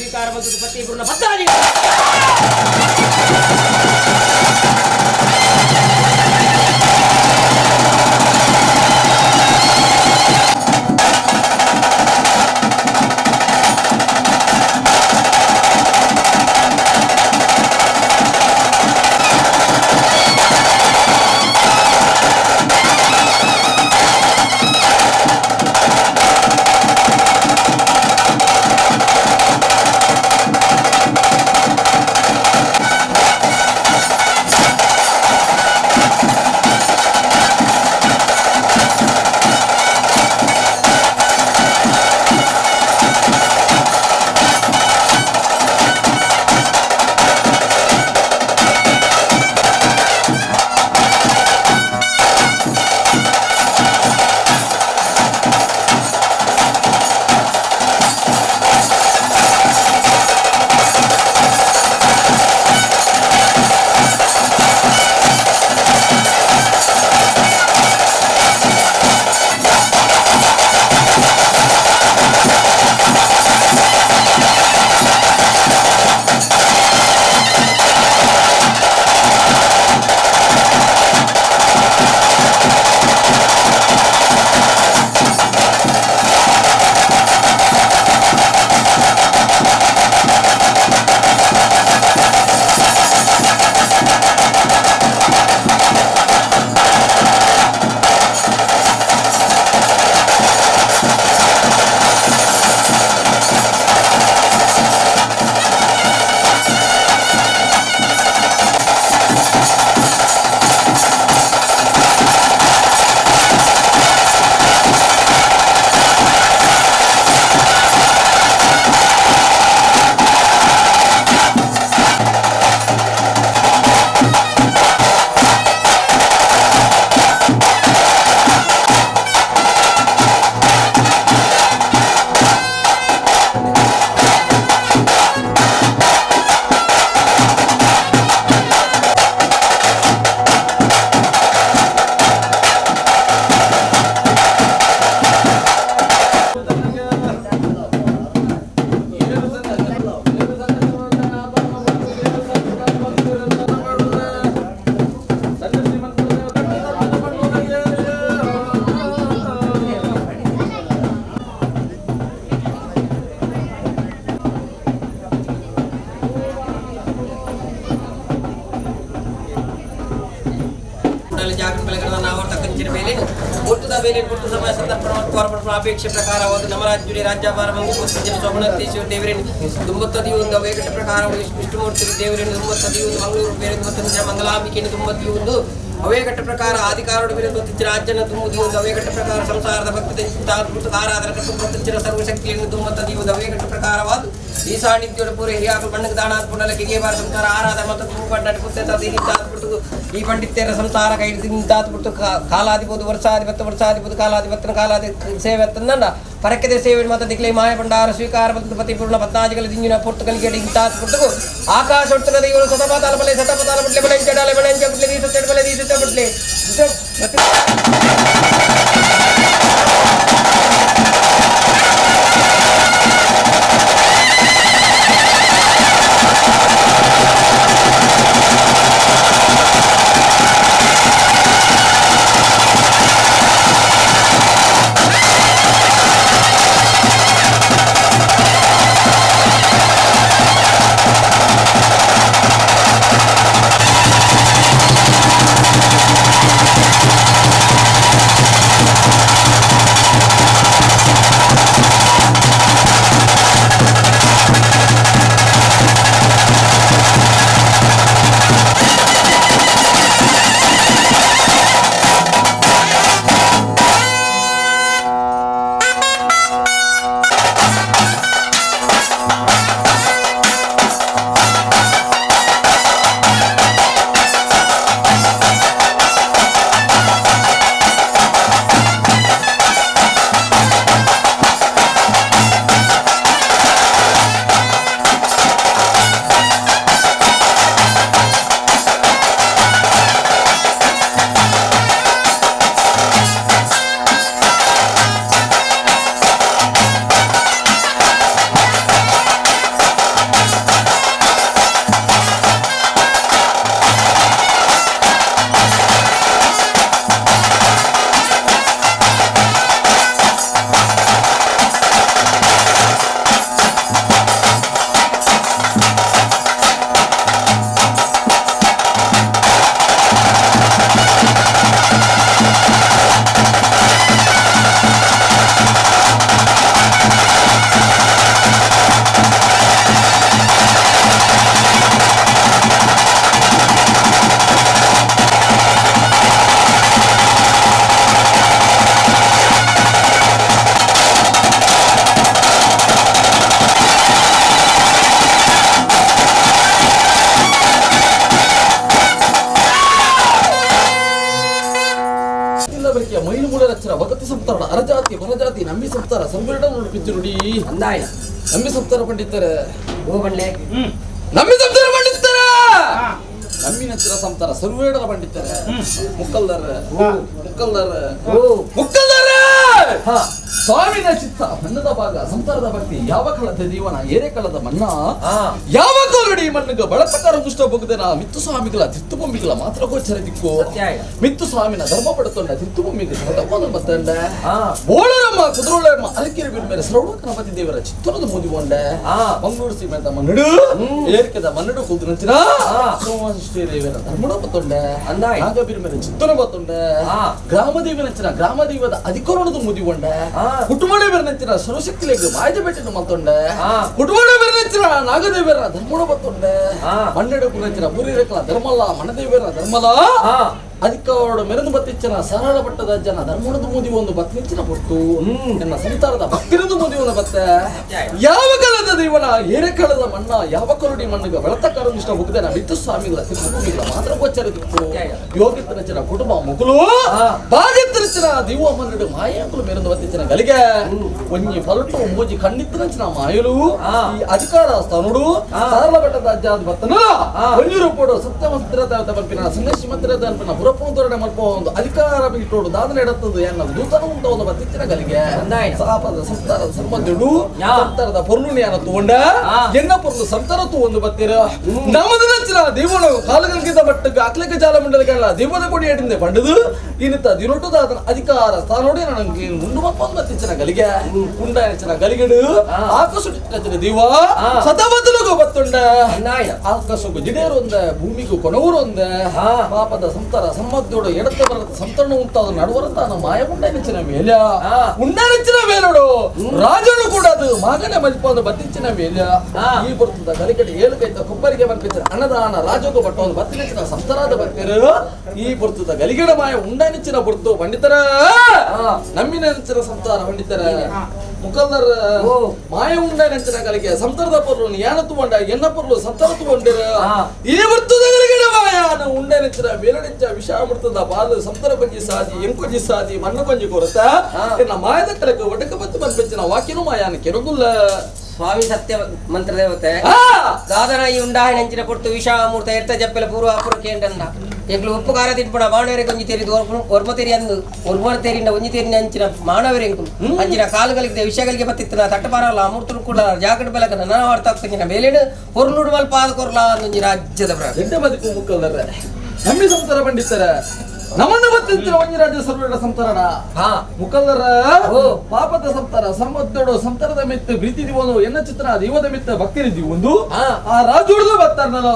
ಸ್ವೀಕಾರ ಬಂದದ್ದು ಪತಿ ಪೂರ್ಣ ಪತ್ತಾಜಿ ಅಪೇಕ್ಷೆ ಪ್ರಕಾರವಾದ ನಮರಾಜ್ಯುಡಿ ರಾಜ್ಯಭಾರ ದುಂಬತ್ತದಿಯೊಂದು ಅವೇಕಟ ಪ್ರಕಾರ ವಿಷ್ಣುಮೂರ್ತಿ ದೇವರನ್ನು ದುಂಬತ್ತದಿಯೊಂದು ಮಂಗಳೂರು ಬೇರೆ ಮತ್ತು ಮಂಗಲಾಂಬಿಕೆಯನ್ನು ದುಂಬತ್ತಿಯೊಂದು ಅವೇಕಟ್ಟ ಪ್ರಕಾರ ಆದಿಕಾರಡು ಬೇರೆ ಮತ್ತು ರಾಜ್ಯನ ತುಂಬುದಿಯೊಂದು ಅವೇಕಟ್ಟ ಪ್ರಕಾರ ಸಂಸಾರದ ಭಕ್ತಿ ಆರಾಧನ ಕಟ್ಟು ಸರ್ವಶಕ್ತಿಯನ್ನು ದುಂಬತ್ತದಿಯುವುದು ಅವೇಕಟ್ಟ ಪ್ರಕಾರವಾದ ಈ ಸಾನ್ನಿಧ್ಯೋಡು ಪೂರ ಹಿರಿಯಾಕಲು ಬಣ್ಣಕ್ಕೆ ದಾಣಾದ ಪುಂಡಲ ಕಿರಿಯಬಾರ ಸಂಸಾರ ಆರಾಧನ ಮತ್ತು ತುಂಬು ಪುತ್ತೆ ಈ ಪಂಡಿತ್ಯರ ಸಂಸಾರ ಕೈ ನಿಂತಾತ್ಬಿಟ್ಟು ಕಾಲಾದಿಬೋದು ವರ್ಷಾಧಿಪತ್ತು ವರ್ಷಾಧಿಪತ್ತು ಕಾಲಾಧಿಪತ್ತನ ಕಾಲಾದಿ ಸೇವೆ ತಂದಂಡ ಪರಕೆದೆ ಸೇವೆ ಮಾತ ದಿಕ್ಲೆ ಮಾಯ ಭಂಡಾರ ಸ್ವೀಕಾರ ಮತ್ತು ಪತಿಪೂರ್ಣ ಪದ್ನಾಜಿಗಳ ದಿಂಜಿನ ಪೊಟ್ಟು ಕಲಿಗೆ ಇಂತಾತ್ಬಿಟ್ಟು ಆಕಾಶ ಒಟ್ಟದ ಇವರು ಸತಪಾತಾಲ ಬಲೆ ಸತಪಾತಾಲ ಬಟ್ಲೆ ಬಲೆ ಚಡಾಲೆ ಬಲೆ ಬಟ್ಲೆ ದೀಸ ಬಲೆ ದೀಸ ಬಟ್ಲೆ ಭಗತಿ ಸಂತಾರ ಅರಜಾತಿ ಹೊರಜಾತಿ ನಂಬಿ ಸಂತಾರ ಸಂಪೂರ್ಣ ನೋಡಿಪಿಚ್ಚು ನುಡಿ ಅಂದಾಯ ನಂಬಿ ಸಂತಾರ ಪಂಡಿತರೆ ಓ ಬಂಡ್ಲೆ ನಂಬಿ ಸಂತಾರ ಪಂಡಿತರ ನಂಬಿನ ಹತ್ತಿರ ಸಂತಾರ ಸರ್ವೇಡರ ಪಂಡಿತರೆ ಮುಕ್ಕಲ್ದಾರ ಮುಕ್ಕಲ್ದಾರ ಮುಕ್ಕಲ್ದಾರ ಸ್ವಾಮಿನ ಚಿತ್ತ ಮನ್ನದ ಭಾಗ ಸಂಸಾರದ ಭಕ್ತಿ ಯಾವ ಕಳದ ಜೀವನ ಏರೆ ಕಳದ ಮನ್ನ ಯಾವ ಕೋಲಡಿ ಮಣ್ಣಿಗೆ ಬಳತಕಾರ ಮುಷ್ಟ ಬೊಗದನ ಮಿತ್ತು ಸ್ವಾಮಿಗಳ ತಿತ್ತು ಬೊಂಬಿಗಳ ಮಾತ್ರ ಗೋಚರ ದಿಕ್ಕು ಮಿತ್ತು ಸ್ವಾಮಿನ ಧರ್ಮ ಪಡೆತೊಂಡ ತಿತ್ತು ಬೊಂಬಿಗೆ ಸದಕೋನ ಬತ್ತಂಡ ಬೋಳರಮ್ಮ ಕುದುರೋಳಮ್ಮ ಅರಕೆರೆ ಬಿಡ್ಮೇಲೆ ಶ್ರವಣ ಗಣಪತಿ ದೇವರ ಚಿತ್ತರದ ಮೋದಿಕೊಂಡೆ ಮಂಗಳೂರು ಸೀಮೆದ ಮನ್ನಡು ಏರ್ಕೆದ ಮನ್ನಡು ಕುದುರಂಚಿನ ಸೋಮಶ್ರೀ ದೇವರ ಧರ್ಮಡ ಬತ್ತೊಂಡೆ ನಾಗಬೀರ್ಮೇಲೆ ಚಿತ್ತನ ಬತ್ತೊಂಡೆ ಗ್ರಾಮದೇವನಂಚಿನ ಗ್ರಾಮದೇವದ ಅಧಿಕರಣದ ಮುದಿಕೊಂಡೆ ಕುಟುಂಬ ಬೇರೆನಂಚಿನ ಸರ್ವಶಕ್ತಿಲೆಗ್ ಮಾಯದ ಬೆಟ್ಟಿನ ಮಲ್ತೊಂಡೆ ಕುಟುಂಬ ಬೇರೆನಂಚಿನ ನಾಗದೇವರ ಧರ್ಮಡ ಬತ್ತೊಂಡೆ ಮಣ್ಣೆಡು ಕುರಂಚಿನ ಪುರಿರಕಲ ಧರ್ಮಲ ಮಣದೇವರ ಧರ್ಮಲ ಅಧಿಕಾರೋಡು ಮೆರೆದು ಬತ್ತಿಚ್ಚನ ಸರಳ ಪಟ್ಟದ ಜನ ಧರ್ಮಣದ ಮೋದಿ ಒಂದು ಬತ್ತಿನ ಪೊರ್ತು ನನ್ನ ಸಂಸಾರದ ಭಕ್ತಿರದು ಮೋದಿ ಒಂದು ಬತ್ತ ಯಾವ ಕಾಲದ ದೇವನ ಏರೆ ಕಾಲದ ಮಣ್ಣ ಯಾವ ಕರುಡಿ ಮಣ್ಣಿಗೆ ಬೆಳತ ಕಾರಣಿಷ್ಟ ಹೋಗದೆ ಮಿತ್ತು ಸ್ವಾಮಿಗಳ ತಿರುಗುಮಿಗಳ ಮಾತ್ರ ಗೋಚರ ದಿಕ್ಕು ಯೋಗಿತನಚನ ಕುಟುಂಬ ಮುಗುಲು ಬಾಗಿತ್ತನಚನ ದಿವ ಮನ್ನಡು ಮಾಯಾಂಕುಲು ಮೆರೆದು ಬತ್ತಿಚ್ಚನ ಗಲಿಗೆ ಒಂಜಿ ಫಲಟು ಮೂಜಿ ಕಣ್ಣಿತ್ತನಚನ ಮಾಯಲು ಈ ಅಧಿಕಾರ ಸ್ಥಾನುಡು ಸರಳ ಪಟ್ಟದ ಅಜ್ಜ ಬತ್ತನ ಒಂಜಿ ರೂಪೋಡು ಸತ್ಯಮಂತ್ರ ತಲ್ಪಿನ ಸನ್ಯಾಸಿ ಮಂತ್ರ ತಲ್ಪಿನ ಪುರಪೋದೊರಡೆ ಮಲ್ಪ ಒಂದು ಅಧಿಕಾರ ಬಿಟ್ಟೋಡು ದಾದನೆ ಎಡತ್ತದು ಎನ್ನ ದೂತನ ಉಂಟ ಒಂದು ಬತ್ತಿಚ್ಚಿನ ಗಲಿಗೆ ಸಾಪದ ಸಂತಾರದ ಸಂಬಂಧಡು ಸಂತಾರದ ಪೊರ್ಲುನಿಯಾನ ತಗೊಂಡ ಎನ್ನ ಪೊರ್ಲು ಸಂತಾರ ಒಂದು ಬತ್ತೀರ ನಮದ ನಚ್ಚಿನ ದೇವನ ಕಾಲಗಂಗಿದ ಬಟ್ಟಕ್ಕೆ ಅಕ್ಲಕ್ಕೆ ಜಾಲ ಮಂಡಲಗಲ್ಲ ದೇವನ ಕೊಡಿ ಎಡಿಂದೆ ಪಂಡದು ಇನ್ನಿತ ದಿನೊಟ್ಟು ದಾದನ ಅಧಿಕಾರ ಸ್ಥಾನೋಡಿ ನನಗೆ ಉಂಡು ಮಲ್ಪ ಒಂದು ಬತ್ತಿಚ್ಚಿನ ಗಲಿಗೆ ಉಂಡ ನೆಚ್ಚಿನ ಗಲಿಗೆಡು ಆಕಸುಡಿನ ದೇವ ಸತಬದಲುಗು ಬತ್ತುಂಡ ಆಕಾಶಕ್ಕೂ ಜಿಡೇರೊಂದ ಭೂಮಿಗೂ ಕೊಣವರೊಂದ ಪಾಪದ ಸಂತಾರ ಸಮ್ಮದ್ದೋಡು ಎಡತ್ತ ಬರತ್ತ ಸಂತರಣ ಉಂಟಾದ ನಡುವರಂತ ಮಾಯ ಉಂಡನಿಚ್ಚಿನ ಮೇಲ ಉಂಡನಿಚ್ಚಿನ ಮೇಲೋಡು ರಾಜನು ಕೂಡ ಅದು ಮಗನ ಮಲ್ಪೊಂದು ಬತ್ತಿಚ್ಚಿನ ಮೇಲ ಈ ಬರ್ತದ ಕಲಿಕಡೆ ಏಳು ಕೈತ ಕೊಬ್ಬರಿಗೆ ಮಲ್ಪಿಚ್ಚಿನ ಅನ್ನದಾನ ರಾಜಗೂ ಬಟ್ಟ ಒಂದು ಬತ್ತಿನಿಚ್ಚಿನ ಸಂತರಾದ ಭಕ್ತರು ಈ ಬರ್ತದ ಗಲಿಗಡ ಮಾಯ ಉಂಡನಿಚ್ಚಿನ ಬುರ್ತು ಪಂಡಿತರ ನಮ್ಮಿನ ನೆಂಚಿನ ಸಂತಾರ ಪಂಡಿತರ ಮುಕಲ್ದರ ಮಾಯ ಉಂಡ ನೆಂಚಿನ ಕಲಿಗೆ ಸಂತಾರದ ಪೊರ್ಲು ಯಾನ ತಗೊಂಡ ಎನ್ನ ಪೊರ್ಲು ಸಂತಾರ ತಗೊಂಡಿರ ಈ ಬರ್ತದ ಗಲಿಗಡ ಮಾಯ ಉಂಡ ನೆಂಚಿನ ಮೇಲನೆಂಚ ವಿಷಾಮೃತದ ಬಾಲು ಸಂತರ ಪಂಜಿ ಸಾದಿ ಎಂಕೊಂಜಿ ಸಾದಿ ಮಣ್ಣು ಪಂಜಿ ಕೊರತ ಎನ್ನ ಮಾಯದ ಕಲಕ ಒಡಕ ಬತ್ತು ಮನ್ಪೆಂಚಿನ ವಾಕ್ಯನು ಮಾಯಾನ ಕೆರಗುಲ್ಲ ಸ್ವಾಮಿ ಸತ್ಯ ಮಂತ್ರದೇವತೆ ದಾದನ ಈ ಉಂಡಾಯ ನಂಚಿನ ಪೊರ್ತು ವಿಷಾಮೂರ್ತ ಎರ್ತ ಜಪ್ಪೆಲ ಪೂರ್ವ ಅಪುರಕ್ಕೆ ಎಂಟಂದ ಎಂಗ್ಲು ಉಪ್ಪು ಕಾರ ತಿನ್ಪುಣ ಮಾನವರೆ ಕೊಂಜಿ ತೆರಿದು ಒರ್ಮ ತೆರಿ ಅಂದು ಒರ್ಮರ ತೆರಿನ ಒಂಜಿ ತೆರಿನ ಅಂಚಿನ ಮಾನವರೆ ಎಂಕುಲು ಅಂಚಿನ ಕಾಲುಗಳಿಗೆ ವಿಷಯಗಳಿಗೆ ಬತ್ತಿತ್ತನ ತಟ್ಟಪಾರಲ್ಲ ಅಮೂರ್ತರು ಕೂಡ ಜಾಗಟ ಬೆಲಕ ನನ್ನ ಅರ್ಥ ಆಗ್ತಂಗಿನ ಮೇಲೇನು ಹೊರ್ನುಡು ಮಲ್ಪ ಆದ ಕೊರ್ಲಾ ಅಂದೊಂಜಿ ರಾಜ್ಯದ ಎಡ್ಡೆ ಬದುಕು ಮುಕ್ಕಲ್ದರ್ರೆ ನಮ್ಮಿ ಸಂಸಾರ ಪಂಡಿತರ ನಮನ ಬತ್ತಿಂಚಿನ ಒಂಜಿ ಸರ್ವೇಡ ಸಂತಾರಣ ಮುಕಲ್ದರ ಪಾಪದ ಸಂತಾರ ಸಮದ್ದೋಡು ಸಂತಾರದ ಮಿತ್ತ ಪ್ರೀತಿ ದಿವನು ಎನ್ನ ಚಿತ್ರ ದೈವದ ಮಿತ್ತ ಭಕ್ತಿ ಒಂದು ಆ ರಾಜುಡ್ದು ಬತ್ತಾರನಲ್ಲ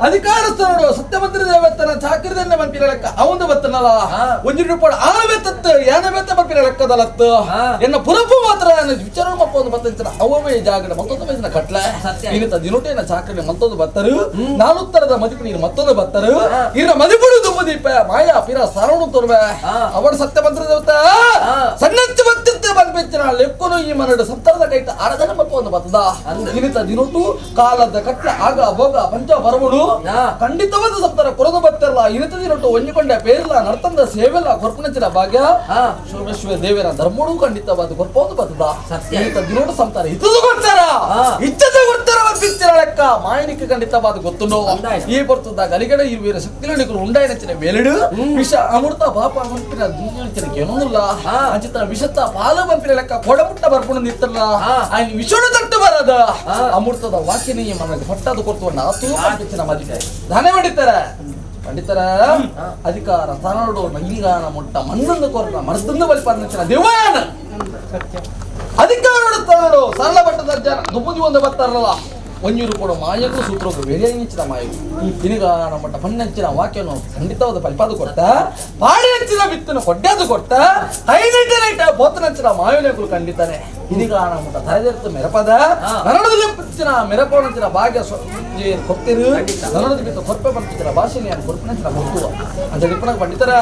ಅಧಿಕಾರಸ್ಥನೋಡು ಸತ್ಯಮಂತ್ರ ದೇವತ್ತನ ಚಾಕ್ರದನ್ನೇ ಮನ್ಪಿನ ಲೆಕ್ಕ ಅವಂದು ಬತ್ತನಲ್ಲ ಒಂಜಿ ರೂಪಾಯಿ ಆರು ಬೆತ್ತತ್ತು ಯಾನ ಬೆತ್ತ ಮನ್ಪಿನ ಲೆಕ್ಕದಲತ್ತು ಎನ್ನ ಪುರಪು ಮಾತ್ರ ವಿಚಾರ ಮಪ್ಪ ಒಂದು ಬತ್ತಿಂಚಿನ ಅವವೇ ಜಾಗಡ ಮತ್ತೊಂದು ಮೇಜಿನ ಕಟ್ಲೆ ಇನ್ನಿತ ದಿನೋಟೇನ ಚಾಕ್ರನೆ ಮತ್ತೊಂದು ಬತ್ತರು ನಾನುತ್ತರದ ಮದಿಪು ನೀರು ಮತ್ತೊಂದು ಬತ್ತರು ಇರ ಮದಿಪುಡು ದುಮ್ಮದೀಪ ಮಾಯಾ ಪಿರ ಸರವಣ ತೋರ್ವೆ ಅವಳು ಸತ್ಯ ಮಂತ್ರ ದೇವತ ಸಣ್ಣಚ್ಚ ಬತ್ತಿತ್ತ ಬಂದ್ಬಿಚ್ಚಿನ ಲೆಕ್ಕನು ಈ ಮನಡು ಸಪ್ತರದ ಕೈತ ಆರದನ ಮಪ್ಪ ಒಂದು ಬತ್ತದ ಇನ್ನಿತ ದಿನೋಟು ಕಾಲದ ಕಟ್ಲೆ ಆಗ ಭೋಗ ಪಂಚ ಬರವಣು ಖಂಡಿತವಾದ ಸಪ್ತರ ಕೊರದು ಬತ್ತಿರಲ್ಲ ಇನ್ನಿತ ದಿನೋಟು ಒಂಜಿಕೊಂಡ ಪೇರ್ಲ ನರ್ತಂದ ಸೇವೆಲ್ಲ ಕೊರ್ಪಣಚಿನ ಭಾಗ್ಯ ಸೋಮೇಶ್ವರ ದೇವರ ಧರ್ಮಡು ಖಂಡಿತವಾದ ಕೊರ್ಪ ಒಂದು ಬತ್ತದ ಇನ್ನಿತ ದಿನೋಟು ಸಂತಾರ ಇದ್ದದು ಕೊಡ್ತಾರ ಇಚ್ಚದ ಕೊಡ್ತಾರ ಬಂದ್ಬಿಚ್ಚಿನ ಲೆಕ್ಕ ಮಾಯನಿಕ್ಕೆ ಖಂಡಿತವಾದ ಗೊತ್ತುಂಡು ಈ ಬರ್ತದ ಗಲಿಗಡ ಇರುವಿರ ಶಕ್ತಿಗಳು ಉಂಡಾಯನಚಿನ ಮೇಲಿಡು ವಿಷ ಅಮೃತ ಪಾಪ ಮಂಪಿನ ದುಂಜಿನ ಏನೊಂದಿಲ್ಲ ಅಂಚಿತ ವಿಷತ್ತ ಪಾಲು ಮಂಪಿನ ಲೆಕ್ಕ ಕೊಡಮುಟ್ಟ ಬರ್ಪುಣ ನಿತ್ತಲ್ಲ ఆయన ವಿಷಣ ತಟ್ಟು ಬರದ ಅಮೃತದ ವಾಕ್ಯನೇ ಮನಗೆ ಪಟ್ಟದ ಕೊಡ್ತು ಆತು ಮಂಪಿನ ಮದಿತೆ ದಾನೆ ಮಾಡಿದ್ದಾರೆ ಪಂಡಿತರ ಅಧಿಕಾರ ಸ್ಥಾನೋಡು ನಂಗಿಗಾನ ಮುಟ್ಟ ಮಣ್ಣನ್ನು ಕೊರನ ಮರದನ್ನು ಬಲಿಪಾದ ದೇವಾಯನ ಅಧಿಕಾರ ತಾನೋಡು ಸರಳ ಬಟ್ಟದ ಜನ ದುಪ್ಪದಿ ಒಂದು ಬರ್ತಾರಲ್ಲ ಒಂಜೂರು ಕೂಡ ಮಾಯಗೂ ಸೂತ್ರಕ್ಕೂ ವೆರಿಯಂಚಿನ ಮಾಯಗೂ ತಿನಿಗಾನ ಮಟ್ಟ ಪಣ್ಣಂಚಿನ ವಾಕ್ಯನು ಖಂಡಿತವಾದ ಫಲಿಪಾದ ಕೊಡ್ತ ಪಾಡಿನಂಚಿನ ಬಿತ್ತನು ಕೊಡ್ಡಾದು ಕೊಡ್ತ ಹೈನೈಟ ಬೋತನಂಚಿನ ಮಾಯುನೆಗಳು ಖಂಡಿತಾನೆ ಇನಿಗಾನ ಮುಟ್ಟ ತಲೆದೆತ್ತು ಮೆರಪದ ನರಡದಲ್ಲಿ ಪಿಚ್ಚಿನ ಮೆರಪೋಣಂಚಿನ ಭಾಗ್ಯ ಕೊತ್ತಿರು ನರಡದ ಬಿತ್ತ ಕೊರ್ಪೆ ಬಂತಿನ ಭಾಷೆನ ಕೊರ್ಪನಂಚಿನ ಗೊತ್ತುವ ಅಂತ ಡಿಪ್ಪಣಗ ಪಂಡಿತರ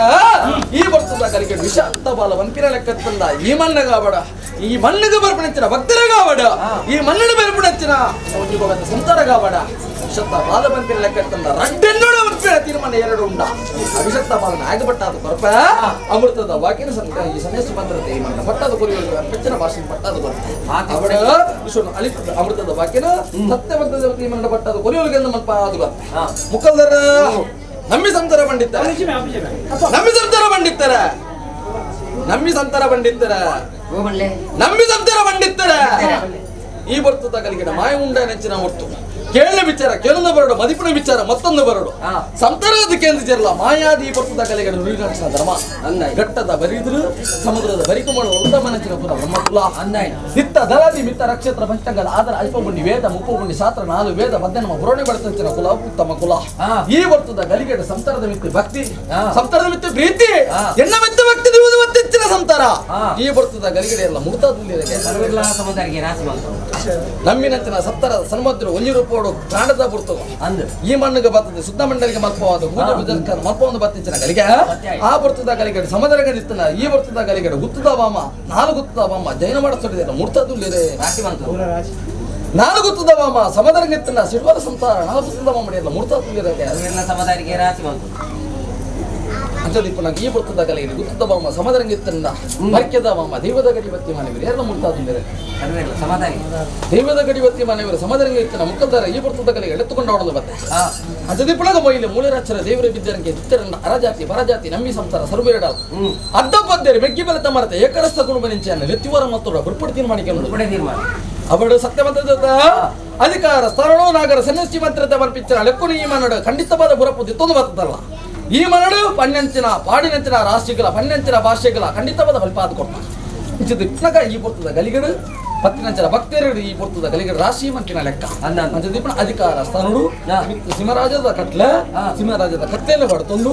ಈ ಬರ್ತದ ಕಲಿಕೆ ವಿಷ ಅಂತ ಬಾಲ ವಂಪಿನ ಲೆಕ್ಕತ್ತಂದ ಈ ಮಣ್ಣಗಾಬಡ ಈ ಮಣ್ಣಿಗೆ ಬರ್ಪಣಂಚಿನ ಭಕ್ತರಗಾಬಡ ಈ ಮಣ್ಣಿನ ಬೆರ್ಪಣಂಚಿನ ಸಂತಾರಗಾಬಡ ವಿಷತ್ತ ಬಾಲ ಬಂಪಿನ ಲೆಕ್ಕತ್ತಂದ ರಡ್ಡೆನ್ನೋಡ ಪನ್ಪಿನ ತೀರ್ಮಾನ ಎರಡು ಉಂಡ ಅಭಿಷಕ್ತ ಬಾಲನ ಆಗಬಟ್ಟಾದ ಕೊರಪ ಅಮೃತದ ವಾಕ್ಯನ ಸಂತ ಈ ಸನ್ಯಾಸಿ ಮಂತ್ರತೆ ಈ ಮಣ್ಣ ಪಟ್ಟಾದ ಕೊರಿಯುವ ಪೆಚ್ಚನ ಭಾಷೆ ಪಟ್ಟಾದ ಕೊರಪ ಅವಡ ವಿಶ್ವನ ಅಳಿ ಅಮೃತದ ವಾಕ್ಯನ ಸತ್ಯವಂತ ತೀರ್ಮಾನ ಪಟ್ಟಾದ ಕೊರಿಯುವಳಿಗೆ ಮಲ್ಪ ಅದು ಮುಕ್ಕಲ್ದರ ನಂಬಿ ಸಂತರ ಪಂಡಿತರ ನಂಬಿ ಸಂತರ ಪಂಡಿತರ ನಂಬಿ ಸಂತರ ಪಂಡಿತರ ನಂಬಿ ಸಂತರ ಪಂಡಿತರ ಈ ಬರ್ತದ ಕಲಿಗಿಡ ಮಾಯ ಉಂಡ ನೆಚ್ಚಿನ ಹೊರ್ತು ಕೇಳನ ವಿಚಾರ ಕೇಳೊಂದು ಬರಡು ಮದಿಪಿನ ವಿಚಾರ ಮತ್ತೊಂದು ಬರಡು ಸಂತರದ ಕೇಂದ್ರ ಜರಲ ಮಾಯಾದಿ ಬರ್ತದ ಕಲಿಗಡ ನುಡಿನಕ್ಷಣ ಧರ್ಮ ಘಟ್ಟದ ಬರಿದ್ರು ಸಮುದ್ರದ ಬರಿಕುಮಾರ ಉತ್ತಮ ನೆಚ್ಚಿನ ಪುರ ಬ್ರಹ್ಮಕುಲ ನಿತ್ತ ದಲಾದಿ ಮಿತ್ತ ನಕ್ಷತ್ರ ಪಂಚಂಗದ ಆದರ ಅಲ್ಪಗುಂಡಿ ವೇದ ಮುಪ್ಪಗುಂಡಿ ಶಾಸ್ತ್ರ ನಾಲು ವೇದ ಮಧ್ಯಾಹ್ನ ಪುರಾಣ ಬಡತಂಚಿನ ಕುಲ ಉತ್ತಮ ಕುಲ ಈ ಬರ್ತದ ಗಲಿಗಡ ಸಂತಾರದ ಮಿತ್ತ ಭಕ್ತಿ ಸಂತಾರದ ಮಿತ್ತ ಪ್ರೀತಿ ಎನ್ನ ಮಿತ್ತ ಭಕ್ತಿ ಮತ್ತೆಚ್ಚಿನ ಸಂತಾರ ಈ ಬರ್ತದ ಗಲಿಗಡೆ ಎಲ್ಲ ಮುರ್ತಾದ ನಮ್ಮಿನಂಚಿನ ಸತ್ತರ ಸನ್ಮದ್ರು ಒಂಜಿ ರೂಪೋಡು ಪ್ರಾಣದ ಬುರ್ತದ ಈ ಮಣ್ಣಿಗೆ ಬರ್ತದೆ ಶುದ್ಧ ಮಂಡಲಿಗೆ ಮಲ್ಪವಾದ ಪೂಜೆ ಪೂಜೆ ಮಲ್ಪವನ್ನು ಬತ್ತಿಂಚಿನ ಗಲಿಗೆ ಆ ಬರ್ತದ ಗಲಿಗಡೆ ಸಮದರ ಗಡಿಸ್ತನ ಈ ಬರ್ತದ ಗಲಿಗಡೆ ಗುತ್ತದ ಬಾಮ ನಾಲು ಗುತ್ತದ ಬಾಮ ಜೈನ ಮಾಡಿಸ್ತದೆ ಮುರ್ತದುಲ್ಲಿರೆ ನಾಲು ಗುತ್ತದ ಬಾಮ ಸಮದರಂಗಿತ್ತನ ಸಿಡ್ವರ ಸಂಸಾರ ನಾಲು ಗುತ್ತದ ಬಾಮ ಎಲ್ಲ ಮುರ್ತದುಲ್ಲಿರೆ ಅಂಚದಿಪ್ಪು ಈ ಬರ್ತದ ಗಲಿಗಡೆ ಗುತ್ತದ ಬಾಮ ಸಮದರಂಗಿತ್ತನ ಮರ್ಕ್ಯದ ಬಾಮ ದೈವದ ಗಡಿ ಬತ್ತಿ ಮನೆಯವರು ಎಲ್ಲ ಮುರ್ತಾದುಲ್ಲಿರೆ ದೈವದ ಗಡಿವತ್ತಿ ಮನೆಯವರು ಸಮದರಂಗ ಇತ್ತನ ಮುಖದ್ದಾರ ಈ ಬರ್ತದ ಕಲೆಗೆ ಎಳೆತುಕೊಂಡು ಅವಳದು ಬತ್ತೆ ಅಜದಿಪ್ಪಳಗ ಮೊಯ್ಲೆ ಮೂಳೆರಾಚರ ದೇವರ ಬಿದ್ದರಂಗೆ ದಿತ್ತರನ್ನ ಅರಜಾತಿ ಪರಜಾತಿ ನಂಬಿ ಸಂಸಾರ ಸರ್ವೇರಡಲ್ ಅಡ್ಡ ಪದ್ದೇರಿ ಮೆಗ್ಗಿ ಬೆಲೆ ತಮ್ಮರತೆ ಏಕರಸ್ತ ಕುಣುಬನಿಂಚೆಯನ್ನು ನೆತ್ತಿವರ ಮತ್ತು ಬುರ್ಪಡಿ ತೀರ್ಮಾನಿಕೆ ಅವಳು ಸತ್ಯವಂತದ ಅಧಿಕಾರ ಸ್ಥಾನೋ ನಾಗರ ಸನ್ಯಾಸಿ ಮಂತ್ರದ ಬರ್ಪಿಚ್ಚರ ಲೆಕ್ಕುನು ಈ ಮನಡು ಖಂಡಿತವಾದ ಬುರಪು ದಿತ್ತೊಂದು ಬರ್ತದಲ್ಲ ಈ ಮನಡು ಪಣ್ಣಂಚಿನ ಪಾಡಿನಂಚಿನ ರಾಷ್ಟ್ರಗಳ ಪಣ್ಣಂಚಿನ ಭಾಷೆಗಳ ಖಂಡಿತವಾದ ಫಲಿಪಾದ ಕೊಡ್ತ ಇಚ್ಚದ ಈ ಬರ್ತದ ಗಲಿಗಡು ಪತ್ತಿನಂಚರ ಭಕ್ತರು ಈ ಪೊರ್ತದ ಗಲಿಗಡ ರಾಶಿ ಮಂತಿನ ಲೆಕ್ಕ ಅಂಚದಿಪ್ಪನ ಅಧಿಕಾರ ಸ್ಥಾನಡು ಸಿಂಹರಾಜದ ಕಟ್ಲೆ ಸಿಂಹರಾಜದ ಕತ್ತೆಯನ್ನು ಬಡ್ತೊಂದು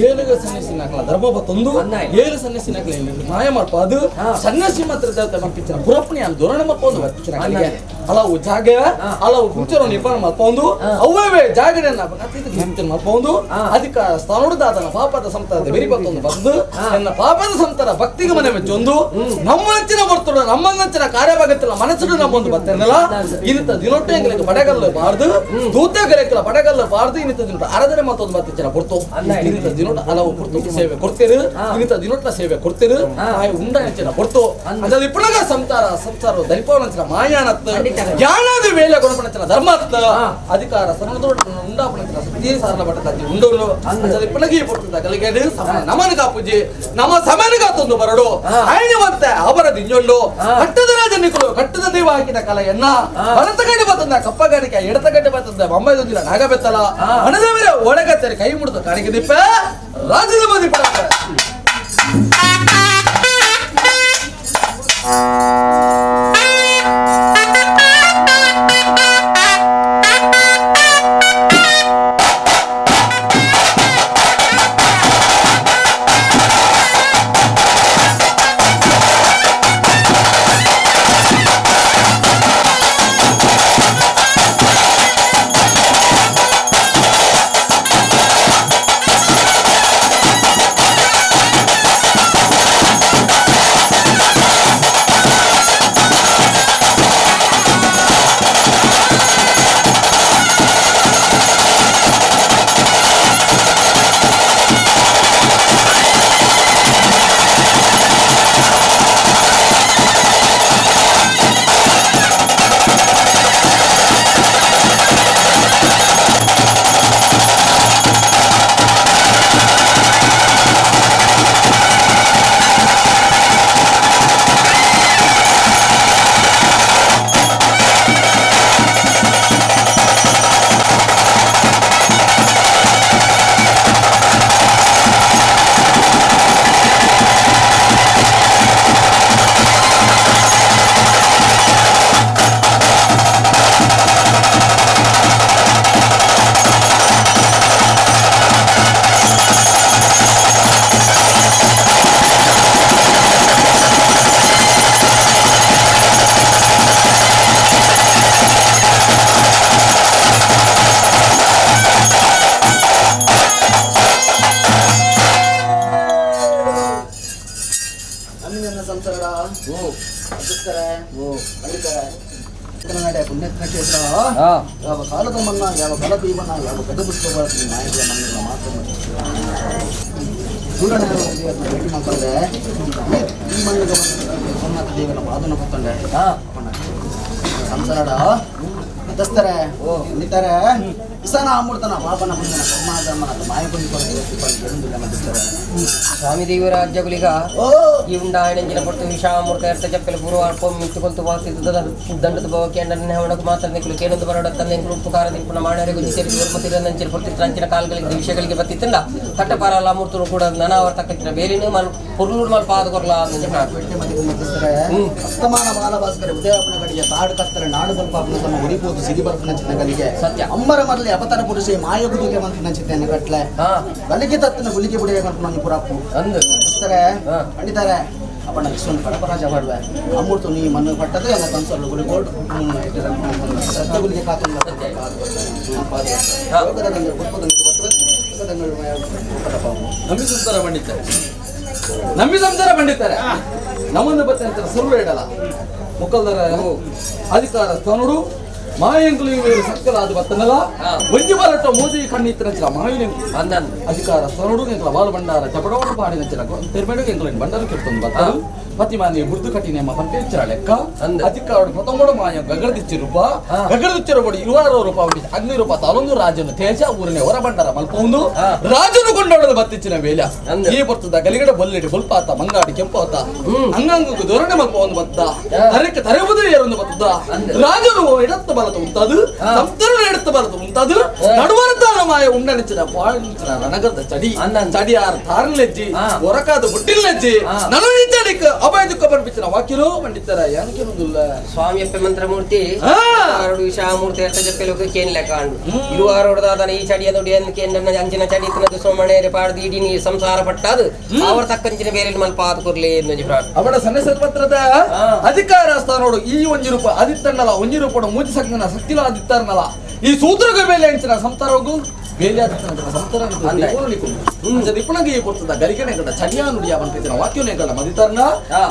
ಏಳುಗ ಸನ್ಯಾಸಿನಕಲ ಧರ್ಮ ಬತ್ತೊಂದು ಏಳು ಸನ್ಯಾಸಿನಕಲ ಮಾಯ ಮಾಡ್ಪ ಅದು ಸನ್ಯಾಸಿ ಮಾತ್ರ ದೇವತೆ ಮಲ್ಪಿಚ್ಚನ ಪುರಪ್ಪಣಿ ಅನ್ ಧೋರಣೆ ಮಲ್ಪೊಂದು ಬರ್ಪಿಚ್ಚನ ಕಲಿಗೆ ಹಲವು ಜಾಗ ಹಲವು ಪುಂಚರು ನಿರ್ಮಾಣ ಮಲ್ಪೊಂದು ಅವೇ ಜಾಗರನ್ನ ಮಲ್ಪೊಂದು ಅಧಿಕಾರ ಸ್ಥಾನಡು ದಾದನ ಪಾಪದ ಸಂತಾದ ಬೆರಿ ಬತ್ತೊಂದು ಬಂದು ನನ್ನ ಪಾಪದ ಸಂತರ ಭಕ್ತಿಗೆ ಮನೆ ಮೆಚ್ಚೊಂದು ನಮ್ಮ ನೆಚ್ಚಿನ ಬರ್ತಡ ನಮ್ಮ ನೆಚ್ಚಿನ ಕಾರ್ಯಭಾಗ ಮನಸ್ಸು ನಮ್ಮೊಂದು ಬತ್ತೇನಲ್ಲ ಇನ್ನಿತ ದಿನೊಟ್ಟೆ ಎಂಗಳಿಗೆ ಬಡಗಲ್ಲು ಬಾರ್ದು ದೂತೆ ಗೆಲಕ್ಕಿಲ್ಲ ಬಡಗಲ್ಲು ಬಾರ್ದು ಇನ್ನಿತ ದಿನೊಟ್ಟು ಅರದರೆ ಮತ್ತೊಂದು ಬತ್ತಿಚ್ಚನ ಕೊಡ್ತು ಇನ್ನಿತ ದಿನೊಟ್ಟು ಹಲವು ಕೊಡ್ತು ಸೇವೆ ಕೊಡ್ತೀರು ಇನ್ನಿತ ದಿನೊಟ್ಟ ಸೇವೆ ಕೊಡ್ತೀರು ಆಯ್ ಉಂಡ ನೆಚ್ಚಿನ ಕೊಡ್ತು ಅಂದ್ರೆ ಇಪ್ಪಳಗ ಸಂಸಾರ ಸಂಸಾರ ದರಿಪವನಂಚಿನ ಮಾಯಾನತ್ ಯಾನಾದ ವೇಳೆ ಗುಣಪಣಚಿನ ಧರ್ಮತ್ ಅಧಿಕಾರ ಸಣ್ಣದೊಡ್ಡ ಉಂಡಾಪಣಚಿನ ಸತ್ಯ ಸಾರಲ ಬಟ್ಟದ ಉಂಡೋನು ಅಂದ್ರೆ ಇಪ್ಪಳಗಿ ಪೊರ್ತದ ಗಲಿಗೆಡು ನಮನ ಕಾಪುಜಿ ನಮ್ಮ ಸಮನಗಾತೊಂದು ಬರಡು ಆಯ್ನವಂತೆ ಅವರ ದಿಂಜೊಂಡು ಕಟ್ಟದ ರಾಜನಿಕರು ಕಟ್ಟದ ದೇವ ಹಾಕಿದ ಕಲೆಯನ್ನ ಬಲತ ಗಡ್ಡೆ ಬತ್ತದ ಕಪ್ಪ ಗಡಿಕೆ ಎಡತ ಗಡ್ಡೆ ಬತ್ತದ ಬೊಂಬೈದೊಂದಿಲ್ಲ ನಾಗ ಬೆತ್ತಲ ಹಣದ ಮೇಲೆ ಒಳಗತ್ತರೆ ಕೈ ಮುಡಿದ ಕಾಣಿಕೆ ದಿಪ್ಪ ರಾಜ್ಯದ ಮಂದಿ ಪುಣ್ಯತ್ನ ಕ್ಷೇತ್ರ. ಯಾವ ಕಾಲದ ಮನ್ನ, ಯಾವ ಬಲದೀವನ, ಯಾವ ಗದಬುತ್ತವ ನಾಯಕರ ಮಣ್ಣಿನ ಮಾತು ಸೂರ್ಯನ ಭೇಟಿ ಮಾಡ್ಕೊಂಡೆ. ಈ ಮಣ್ಣಿಗೆ ಸೋಮನಾಥ ದೇವನ ಪಾದನ ಕೊತ್ತಂಡೆ. ಸಂಸಾರ ದಸ್ತರೆ ಉಳಿತಾರೆ ಇಸನ ಅಮೃತನ ಪಾಪನ ಪುಣ್ಯನ ಕರ್ಮ ಧರ್ಮನ ಮಾಯ ಪುಣ್ಯ. ಸ್ವಾಮಿ ದೇವರ ಅಜ್ಜಗುಲಿಗ ಓ ಈ ಉಂಡಾಯಣಂಜಿನ ಪೊಟ್ಟು ವಿಷಾಮೃತ ಎರ್ತ ಚಪ್ಪೆಲ ಪೂರ್ವ ಮಿತ್ತುಕೊಲ್ತು ವಾಸಿತ ದಂಡದ ಭವಕ್ಕೆ ಅಂಡನೆ ಹವಣకు ಮಾತ್ರ ನಿಕ್ಕಲು ಕೇಳೊಂದು ಬರೋಡ ತಂದೆ ಉಪಕಾರ ನಿಂಪುನ ಮಾಣರಿಗೆ ಗುಜ್ಜಿ ಧರ್ಮತಿರಂಚಿನ ಪೊರ್ತಿತ್ರಂಚಿನ ಕಾಲ್ಗಳಿಗೆ ವಿಷಯಗಳಿಗೆ ಬತ್ತಿತ್ತಂಡ ಕಟ್ಟಪಾರಲ್ಲ ಅಮೃತರು ಕೂಡ ನನಾವರ್ ತಕ್ಕಂಚಿನ ಬೇಲಿನ ಮಲ್ ಪೊರ್ಲೂರು ಮಲ್ ಪಾದ ಕೊರ್ಲ ಮಧ್ಯಸ್ಥರೇ ಅಸ್ತಮಾನ ಬಾಲಭಾಸ್ಕರ ಉದಯಾಪನ ಗಡಿಗೆ ತಾಡು ಕತ್ತರೆ ನಾಡು ಬಲ್ಪಾಪನ ತಮ್ಮ ಉರಿಪೋದು ಸಿರಿ ಬರ್ಪನ ಚಿನ್ನಗಲಿಗೆ ಸತ್ಯ. ಅಮ್ಮರ ಮರಲಿ ಅವತಾರ ಪುರುಷ ಮಾಯ ಗುದುಗೆ ಮಂತ್ರಿನ ಚಿತ್ತೆಯನ್ನು ಕಟ್ಲೆ ಗಲಿಗೆ ತತ್ತಿನ ಗುಲಿಗೆ ಬುಡಿಯ ಕಲ್ಪನ ಪುರಾಪು ಅಂದು ಮಧ್ಯಸ್ಥರೇ ಪಂಡಿತಾರೆ ಅಪ್ಪಣ್ಣ ವಿಶ್ವನ ಪಡಪರಾಜ ಮಾಡುವೆ ಅಮೃತ ನೀ ಮಣ್ಣು ಪಟ್ಟದೆ ಎಲ್ಲ ಕನ್ಸಲ್ಲು ಗುಲಿ ಕೋಟ್ ಸತ್ಯ ಗುಲಿಗೆ ಕಾತುಂದ ನಂಬಿ ಸಂಸಾರ ಪಂಡಿತಾರೆ, ನಂಬಿ ಸಂಸಾರ ಪಂಡಿತಾರೆ. ನಮ್ಮನ್ನು ಬತ್ತೆ ಅಂತ ಸರ್ವ ಇಡಲ್ಲ ಮುಕ್ಕಲ್ದರ ಅಧಿಕಾರ ಸ್ಥಾನಡು ಮಾಯಂಕುಲು ಇವರು ಸಕ್ಕಲ ಅದು ಬತ್ತನಲ್ಲ ಒಂಜಿ ಬಾಲಟ ಮೋದಿ ಕಣ್ಣಿತ್ತಿನ ಮಾಯಿನ ಅಂದನ್ ಅಧಿಕಾರ ಸ್ಥಾನಡು ಎಂಕಲ ಬಾಲ ಭಂಡಾರ ಚಪಡೋಡು ಪಾಡಿನ ಚಿರ ತೆರ್ಮೆಡು ಎಂಕಲ ಭಂಡಾರ ಕೆರ್ತೊಂದು ಬತ್ತರು ಪತಿಮಾನಿ ಬುರ್ದು ಕಟ್ಟಿನೇಮ ಪಂಪೇಚ್ಚರ ಲೆಕ್ಕ ಅಂದ್. ಅಧಿಕಾರ ಪ್ರಥಮಡು ಮಾಯ ಗಗಡದಿಚ್ಚಿ ರೂಪ ಗಗಡದಿಚ್ಚರ ಬಡಿ ಇರುವಾರು ರೂಪ ಅಗ್ನಿ ರೂಪ ತಾಲೊಂದು ರಾಜನು ತೇಜ ಊರನೆ ಹೊರ ಭಂಡಾರ ಮಲ್ಪೊಂದು ರಾಜನು ಕೊಂಡಾಡೋದು ಬತ್ತಿಚ್ಚಿನ ವೇಲ ಅಂದ್. ಈ ಬರ್ತದ ಗಲಿಗಡ ಬೊಲ್ಲಿಡಿ ಬೊಲ್ಪಾತ ಮಂಗಾಡಿ ಕೆಂಪಾತ ಅಂಗಂಗು ಧೋರಣೆ ಮಲ್ಪ ಒಂದು ಬತ್ತ ತರಕ್ಕೆ ತರೆವುದು ಏರೊಂದು ಬತ್ತದ ಅಂದ್. ರಾಜನು ಎಡತ್ತ ಬಲತ ಉಂಟದು ಸಂತರನು ಎಡತ್ತ ಬಲತ ಉಂಟದು ನಡುವರತಾನ ಮಾಯ ಉಂಡನಿಚ್ಚಿನ ಪಾಳಿನ ರಣಗದ ಚಡಿ ಅಂದ್ ಅಂದ್. ಚಡಿಯಾರ ತಾರಲೆಜ್ಜಿ ಒರಕಾದ ಬುಟ್ಟಿಲ್ಲೆಜ್ಜಿ ನನುನಿಚ್ಚಡಿಕ್ ಅಭಯ ದುಃಖ ಪರ್ಪಿಚ್ಚಿನ ವಾಕ್ಯರು ಪಂಡಿತರ ಯಾನಕ್ಕೆ ಸ್ವಾಮಿಯಪ್ಪ ಮಂತ್ರಮೂರ್ತಿ ಆ. ಆರೋಡು ವಿಷಾಮೂರ್ತಿ ಎರ್ತ ಜಪ್ಪೆಲುಕು ಕೇನ್ ಲೆಕ್ಕ ಅಂಡು ಇರುವಾರೋಡದಾದನ ಈ ಚಡಿಯ ನುಡಿ ಕೇಂದ್ರ ಅಂಚಿನ ಚಡಿ ತಿನ್ನದು ಸೋಮಣೇರೆ ಪಾಡ್ದು ಇಡೀ ನೀ ಸಂಸಾರ ಪಟ್ಟಾದು ಅವರ ತಕ್ಕಂಚಿನ ಬೇರೆ ಮಲ್ಪ ಆದು ಕೊರ್ಲಿ ಎಂದು ಪ್ರಾರ್ಥನೆ. ಅವಳ ಸನ್ನೆಸ ಪತ್ರದ ಅಧಿಕಾರ ಸ್ಥಾನೋಡು ಈ ಒಂಜಿ ರೂಪ ಆದಿತ್ತಣ್ಣಲ ಒಂಜಿ ರೂಪಡು ಮೂಜಿ ಸಕ್ತಿನ ಸಕ್ತಿಲ ಆದಿತ್ತಾರನಲ ಈ ಸೂತ್ರಗ ಬೇಲೆ ಅಂಚಿನ ಸಂಸಾರಗು ಬೇಲೆ ಆದಿತ್ತನ ಸಂಸಾರ ದಿಪ್ಪಣಗೆ ಈ ಪುರ್ತದ ಗರಿಕೆನೆ ಗಡ ಚಡಿಯಾ ನುಡಿಯ ಪನ್ಪಿತ್ತಿನ ವಾಕ್ಯನೇ ಗಡ ಮದಿತಾರನ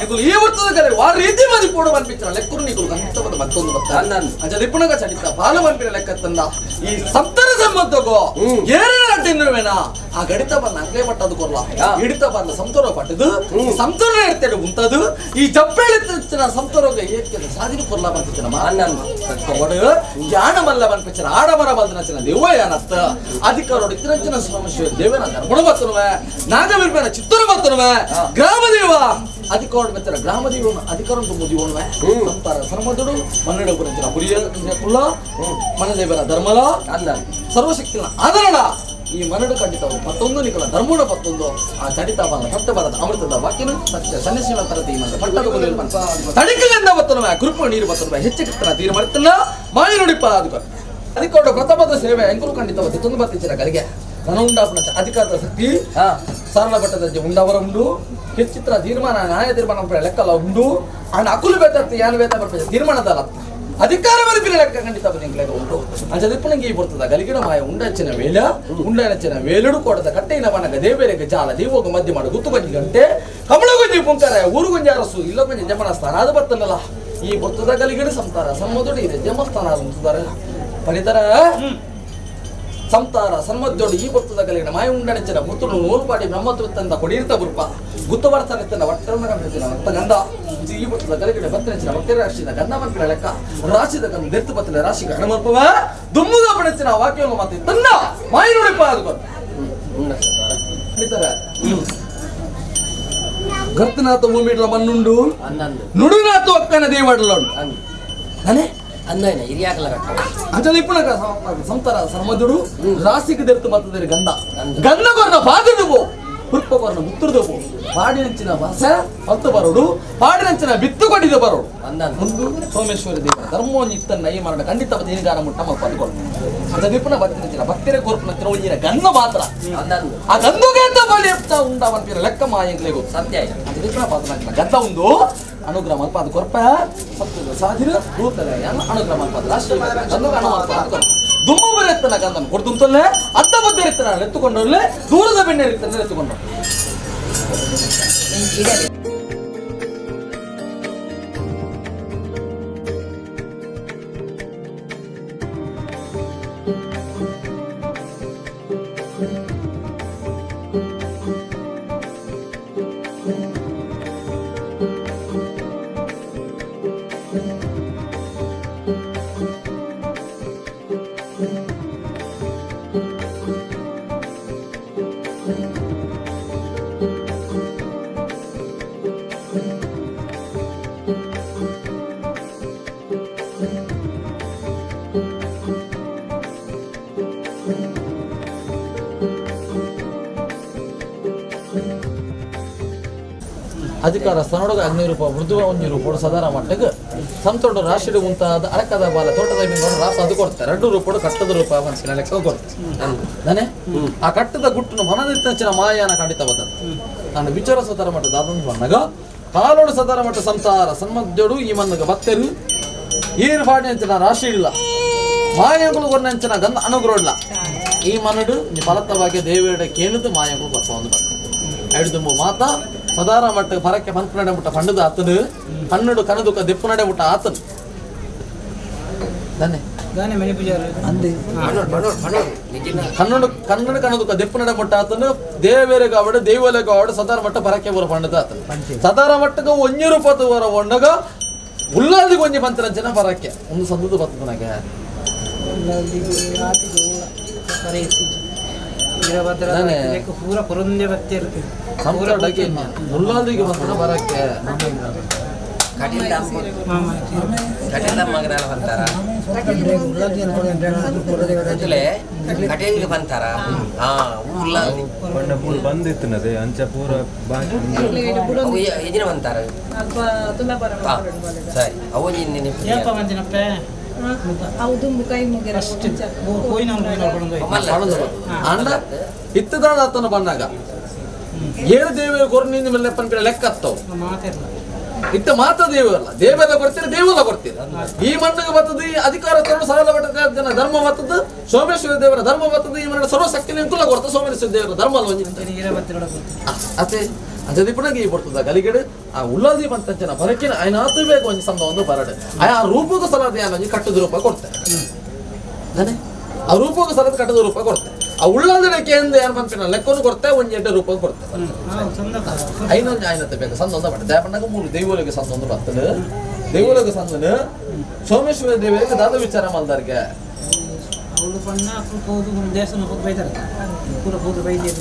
ನಿಕುಲು ಈ ಪುರ್ತದ ಗರೆ ವಾ ರೀತಿ ಮದಿ ಪೋಡು ಪನ್ಪಿತ್ತಿನ ಲೆಕ್ಕರು ನಿಕುಲು ಕಂತವದ ಮತ್ತೊಂದು ಬತ್ತ ಅಂದನ್. ಅಂಚ ದಿಪ್ಪಣಗ ಚಡಿತ ಪಾಲು ಪನ್ಪಿನ ಲೆಕ್ಕತ್ತಂದ ಈ ಸಂತರ ಸಂಬಂಧಗೋ ಏರಿನ ಅಡ್ಡಿನ್ನುವೇನ ಆ ಗಡಿತ ಬಂದ ಅಂಗ್ಲೇ ಪಟ್ಟದು ಕೊರ್ಲ ಹಿಡಿತ ಬಂದ ಸಂತೋರ ಪಟ್ಟದು ಈ ಸಂತೋರ ಎಡ್ತೇಡು ಉಂಟದು ಈ ಜಪ್ಪೇಳಿನ ಸಂತೋರೋಗ ಏಕೆ ಸಾಧಿನ ಕೊರ್ಲ ಬಂತಿನ ಅಣ್ಣನ್. ಒಡು ಯಾಣ ಮಲ್ಲ ಬನ್ಪಿಚ್ಚನ ಆಡಮರ ಬಲ್ದನಚಿನ ದೇವ ಯಾನತ್ತ ಅಧಿಕಾರೋಡು ಇತ್ತಿರಂಚಿನ ಸೋಮಶಿವ ದೇವನ ಧರ್ಮಣ ಬತ್ತನುವೆ ನಾಗವಿರ್ಬೇನ ಚಿತ್ತೂರು ಬತ್ತನುವೆ ಗ್ರಾಮ ದೇವ ಅಧಿಕಾರ ಮೆಚ್ಚನ ಗ್ರಾಮ ದೇವ ಅಧಿಕಾರ ಮುದಿವನುವೆ ಸಂತಾರ ಸರ್ಮದುಡು ಮನ್ನಡ ಪುರಂಚಿನ ಪುರಿಯ ಕುಲ್ಲ ಮನದೇವರ ಧರ್ಮಲ ಅಂದನ್. ಸರ್ವಶಕ್ತಿನ ಆದರಣ ಈ ಮನಡು ಖಂಡಿತ ಪತ್ತೊಂದು ನಿಕಲ ಧರ್ಮಣ ಪತ್ತೊಂದು ಆ ಚಡಿತ ಬಾಲ ಪಟ್ಟ ಬರದ ಅಮೃತದ ವಾಕ್ಯನು ಸತ್ಯ ಸನ್ಯಾಸಿನ ತರತಿ ಈ ಮಂತ್ರ ಪಟ್ಟದ ತಡಿಕಲಿಂದ ಬತ್ತನುವೆ ಕೃಪ ನೀರು ಬತ್ತನುವೆ ಹೆಚ್ಚು ಕಿತ್ತನ ತೀರು ಮಾಡುತ್ತಲ್ಲ ಮಾಯಿ ನುಡಿಪ ಅದಕ್ಕೆ ಅದಕ್ಕೋಡ ಪ್ರಥಮದ ಸೇವೆ ಎಂಕುಲು ಖಂಡಿತ ತೊಂದು ಬತ್ತಿಚ್ಚಿನ ಗಲಿಗೆ ನನ್ನ ಉಂಡಾಪನ ಅಧಿಕಾರದ ಶಕ್ತಿ ಸರಳ ಭಟ್ಟದ ಉಂಡವರ ಉಂಡು ಹೆಚ್ಚಿತ್ರ ತೀರ್ಮಾನ ನ್ಯಾಯ ತೀರ್ಮಾನ ಲೆಕ್ಕಲ್ಲ ಉಂಡು ಆಂಡ್ ಅಕುಲು ಬೇತತ್ತು ಯಾನು ಬೇತ ಬರ್ಪೆ ತೀರ್ಮಾನದಲ್ಲ ಅಧಿಕಾರ ಬರಪಿನ ಲೆಕ್ಕ ಖಂಡಿತ ಬದಿಂಕ್ಲೆಗ ಉಂಟು ಅಂಚದಿಪ್ಪಣಂಗೆ ಈ ಬರ್ತದ ಗಲಿಗಿನ ಮಾಯ ಉಂಡಚ್ಚಿನ ವೇಲ ಉಂಡನಚ್ಚಿನ ವೇಲುಡು ಕೊಡದ ಕಟ್ಟೆಯಿನ ಬನಗ ದೇವೇರೆಗೆ ಜಾಲ ದೇವೋಗ ಮಧ್ಯ ಮಾಡು ಗುತ್ತು ಕೊಂಜಿ ಗಂಟೆ ಕಮಲ ಗೊಂಜಿ ಪುಂಕರ ಊರು ಗೊಂಜಿ ಅರಸು ಇಲ್ಲ ಕೊಂಜಿ ಜಮನ ಸ್ಥಾನ ಅದು ಬರ್ತನಲ್ಲ ಈ ಬರ್ತದ ಗಲಿಗಿಡ ಸಂತಾರ ಸಮ್ಮದೊಡಿ ಇದೆ ಜಮಸ್ಥಾನ ಉಂಟುದಾರ ಪಡಿತರ ಸಂತಾರ ಸನ್ಮದ್ದೋಡು ಈ ಬರ್ತದ ಗಲಿಗಿನ ಮಾಯ ಉಂಡನಚ್ಚಿನ ಮುತ್ತುಡು ನೂರುಪಾಡಿ ಬ್ರಹ್ಮತ್ವತ್ತಂದ ಕೊಡಿರ್ತ ಬುರ್ಪ ಗುತ್ತ ಬರ್ತಾನೆ ಒಟ್ಟರನ್ನ ಕಂಡಿರ್ತಿನ ಒತ್ತ ಗಂಧ ಈ ಬರ್ತದ ಗಲಿಗಿಡ ಬತ್ತನೆಚ್ಚಿನ ಭಕ್ತರ ರಾಶಿದ ಗಂಧ ಮಂತ್ರ ಲೆಕ್ಕ ರಾಶಿದ ಗಂಧ ದೆತ್ತು ಬತ್ತಲ ರಾಶಿ ಗಣಮರ್ಪವ ದುಮ್ಮುಗ ಪಡೆಚಿನ ವಾಕ್ಯವನ್ನು ಮಾತು ತನ್ನ ಮಾಯ ನುಡಿಪ ಅದು ಪಂಡಿತರ ಗರ್ತನಾಥ ಭೂಮಿಡ್ಲ ಮಣ್ಣುಂಡು ಅಂದನ್. ನುಡಿನಾಥ ಒಕ್ಕನ ದೇವಡಲ ಉಂಡು ಅಂದ್. ನಾನೇ ಅಂದೈನ ಹಿರಿಯಾಕಲ ಕಟ್ಟ ಅಂಚದ ಇಪ್ಪುನಗ ಸಂತರ ಸರ್ಮದುಡು ರಾಸಿಗೆ ದೆರ್ತು ಮತ್ತದಿರಿ ಗಂಧ ಗಂಧ ಕೊರ್ನ ಬಾದೆದುವು ಪುರ್ಪ ಕೊರ್ನ ಮುತ್ತುರ್ದವು ಪಾಡಿನಂಚಿನ ವಾಸ ಹೊತ್ತು ಬರೋಡು ಪಾಡಿನಂಚಿನ ಬಿತ್ತು ಕೊಡಿದ ಬರೋಡು ಅಂದನ್. ಮುಂದು ಸೋಮೇಶ್ವರ ದೇವರ ಧರ್ಮವನ್ನು ಇತ್ತನ್ನ ಈ ಮರಣ ಖಂಡಿತ ದೇನಿಗಾರ ಮುಟ್ಟ ಮಲ್ಪ ಅಂದ್ಕೊಂಡು ಅಂಚದ ಇಪ್ಪುನ ಭಕ್ತಿನಂಚಿನ ಭಕ್ತರ ಕೊರ್ಪುನಂಚಿನ ಒಂಜಿನ ಗಂಧ ಮಾತ್ರ ಅಂದನ್. ಆ ಗಂಧಗೆ ಅಂತ ಬಲಿ ಉಂಡ ಪನ್ಪಿನ ಲೆಕ್ಕ ಮಾಯಂಕ್ಲೆಗು ಸತ್ಯ ಆಯ್ತು. ಅಂಚದ ಇಪ್ಪುನ ಪಾತ್ರ ಗಂಧ ಉಂದು ಅನುಗ್ರಹ ಮಲ್ಪ ಅದು ಕೊರ್ಪ ಸತ್ಯದ ಸಾಧಿನ ಭೂತದ ಅನುಗ್ರಹ ಮಲ್ಪ ಅದು ರಾಷ್ಟ್ರ ಗಂಧಗಾನ ಮಲ್ಪ ಅದು ದುಮ್ಮು ಬರೆತ್ತನ ಗಂಧನ ಕೊಡ್ತುಂತಲ್ಲೇ ಅತ್ತ ಬದ್ದ ಎತ್ತುಕೊಂಡಲ್ಲೇ ದೂರದ ಬೆಣ್ಣೆ ಎತ್ತುಕೊಂಡು ಇಡಲಿ. ಅಧಿಕಾರ ಸ್ಥಾನೊಳಗೆ ಅಗ್ನಿ ರೂಪ ಮೃದುವ ಒಂಜಿ ರೂಪಡು ಸದಾರ ಮಟ್ಟಕ್ಕೆ ಸಂತೋಡ ರಾಶಿಡು ಮುಂತಾದ ಅಳಕದ ಬಾಲ ತೋಟದ ಮೀನು ರಾಸ ಅದು ಕೊಡ್ತಾರೆ. ಎರಡು ರೂಪಡು ಕಟ್ಟದ ರೂಪ ಮನಸ್ಸಿನ ಲೆಕ್ಕ ಕೊಡ್ತಾರೆ. ನಾನೇ ಆ ಕಟ್ಟದ ಗುಟ್ಟನ್ನು ಮನದಿತ್ತಂಚಿನ ಮಾಯಾನ ಖಂಡಿತ ಬರ್ತದೆ. ನಾನು ವಿಚಾರ ಸದಾರ ಮಟ್ಟ ದಾದಂದು ಬಂದಾಗ ಕಾಲೋಡು ಸದಾರ ಮಟ್ಟ ಸಂಸಾರ ಸನ್ಮದ್ಯೋಡು ಈ ಮನ್ನಗ ಬತ್ತೆರು ಏರು ಫಾಡಿ ಅಂಚಿನ ರಾಶಿ ಇಲ್ಲ ಮಾಯಂಕುಲು ಕೊರ್ನಂಚಿನ ಗಂಧ ಅನುಗ್ರಹ ಇಲ್ಲ. ಈ ಮನಡು ಫಲತ್ತವಾಗಿ ದೇವೇಡ ಕೇಳಿದ್ದು ಮಾಯಂಕುಲು ಕೊರ್ಪ ಒಂದು ಬರ್ತದೆ. ಐದು ಮಾತಾ ಸದಾರ ಮಟ್ಟ ಪರಕ್ಕೆ ಪಂಪು ನಡೆ ಮುಟ್ಟ ಪಂಡದ ಆತನು ಕನ್ನಡು ಕನದುಕ ದೆಪ್ಪು ನಡೆ ಮುಟ್ಟ ಆತನು ದಾನೆ ಕನ್ನಡ ಕನ್ನಡ ಕನದುಕ ದೆಪ್ಪು ನಡೆ ಮುಟ್ಟ ಆತನು ದೇವೇರೆ ಕಾವಡು ದೇವಲೆ ಕಾವಡು ಸದಾರ ಮಟ್ಟ ಪರಕ್ಕೆ ಬರ ಪಂಡದ ಆತನು ಸದಾರ ಮಟ್ಟಗ ಒಂಜೂರು ಪತ್ತು ಬರ ಒಂಡಗ ಉಲ್ಲಾದಿಗೆ ಒಂಜಿ ಪಂಚರಂಚನ ಪರಕ್ಕೆ ಒಂದು ಸಂದದ ಬರ್ತದ ನನಗೆ. ಮುಲ್ಲಾದಿಗೆ ಬಂತನ ಬರಕ್ಕೆ ಬಂದಿತ್ತು ಅಂಚ ಪೂರ ಇತ್ತದಾದ ಆತನ ಬಂದಾಗ ಏಳು ದೇವರು ಕೊರ್ನಿಂದ ಮೇಲೆ ಪನ್ಪಿನ ಲೆಕ್ಕ ಹತ್ತವು. ಇತ್ತ ಮಾತ್ರ ದೇವರಲ್ಲ, ದೇವರ ಕೊಡ್ತೀರ ದೇವಲ್ಲ ಕೊಡ್ತೀರ. ಈ ಮಣ್ಣಿಗೆ ಬರ್ತದೆ ಈ ಅಧಿಕಾರ ತಗೊಂಡು ಸರಳ ಮಟ್ಟದ ಜನ ಧರ್ಮ ಬರ್ತದೆ, ಸೋಮೇಶ್ವರ ದೇವರ ಧರ್ಮ ಬರ್ತದೆ. ಈ ಮಣ್ಣ ಸರ್ವಶಕ್ತಿ ಅನುಕೂಲ ಕೊಡ್ತದೆ ಸೋಮೇಶ್ವರ ದೇವರ ಧರ್ಮ ಅಲ್ಲ ಒಂಜಿ ಅತ್ತೆ ಅಂಚದಿಪ್ಪನಾಗ ಈ ಬರ್ತದ ಗಲಿಗಡೆ ಆ ಉಲ್ಲಾದಿ ಬಂತಂಚನ ಬರಕಿನ ಆಯ್ನಾತು ಬೇಗ ಒಂಜಿ ಸಂದ ಒಂದು ಬರಡು ಆ ರೂಪದ ಸಲಾದ ಒಂಜಿ ಕಟ್ಟದ ರೂಪ ಕೊಡ್ತಾರೆ. ನಾನೇ ಆ ರೂಪಕ್ಕೆ ಸಲದ ಕಟ್ಟದ ರೂಪ ಕೊಡ್ತೆ. ಆ ಉಳ್ಳಾದಕ್ಕೆ ಏನು ಏನು ಪನ್ಪಿನ ಲೆಕ್ಕನು ಕೊಡ್ತೆ, ಒಂಜಿ ಎಡ್ಡೆ ರೂಪ ಕೊಡ್ತೆ. ಐನೊಂದು ಆಯ್ನತ್ತೆ ಬೇಕು ಸಂದ ಒಂದು ಬರ್ತದೆ. ದೇಪಣ್ಣಗ ಮೂರು ದೈವಲಿಗೆ ಸಂದ ಒಂದು ಬರ್ತದೆ. ದೈವಲಿಗೆ ಸಂದನು ಸೋಮೇಶ್ವರ ದೇವರಿಗೆ ದಾದ ವಿಚಾರ ಮಲ್ದಾರ್ಗೆ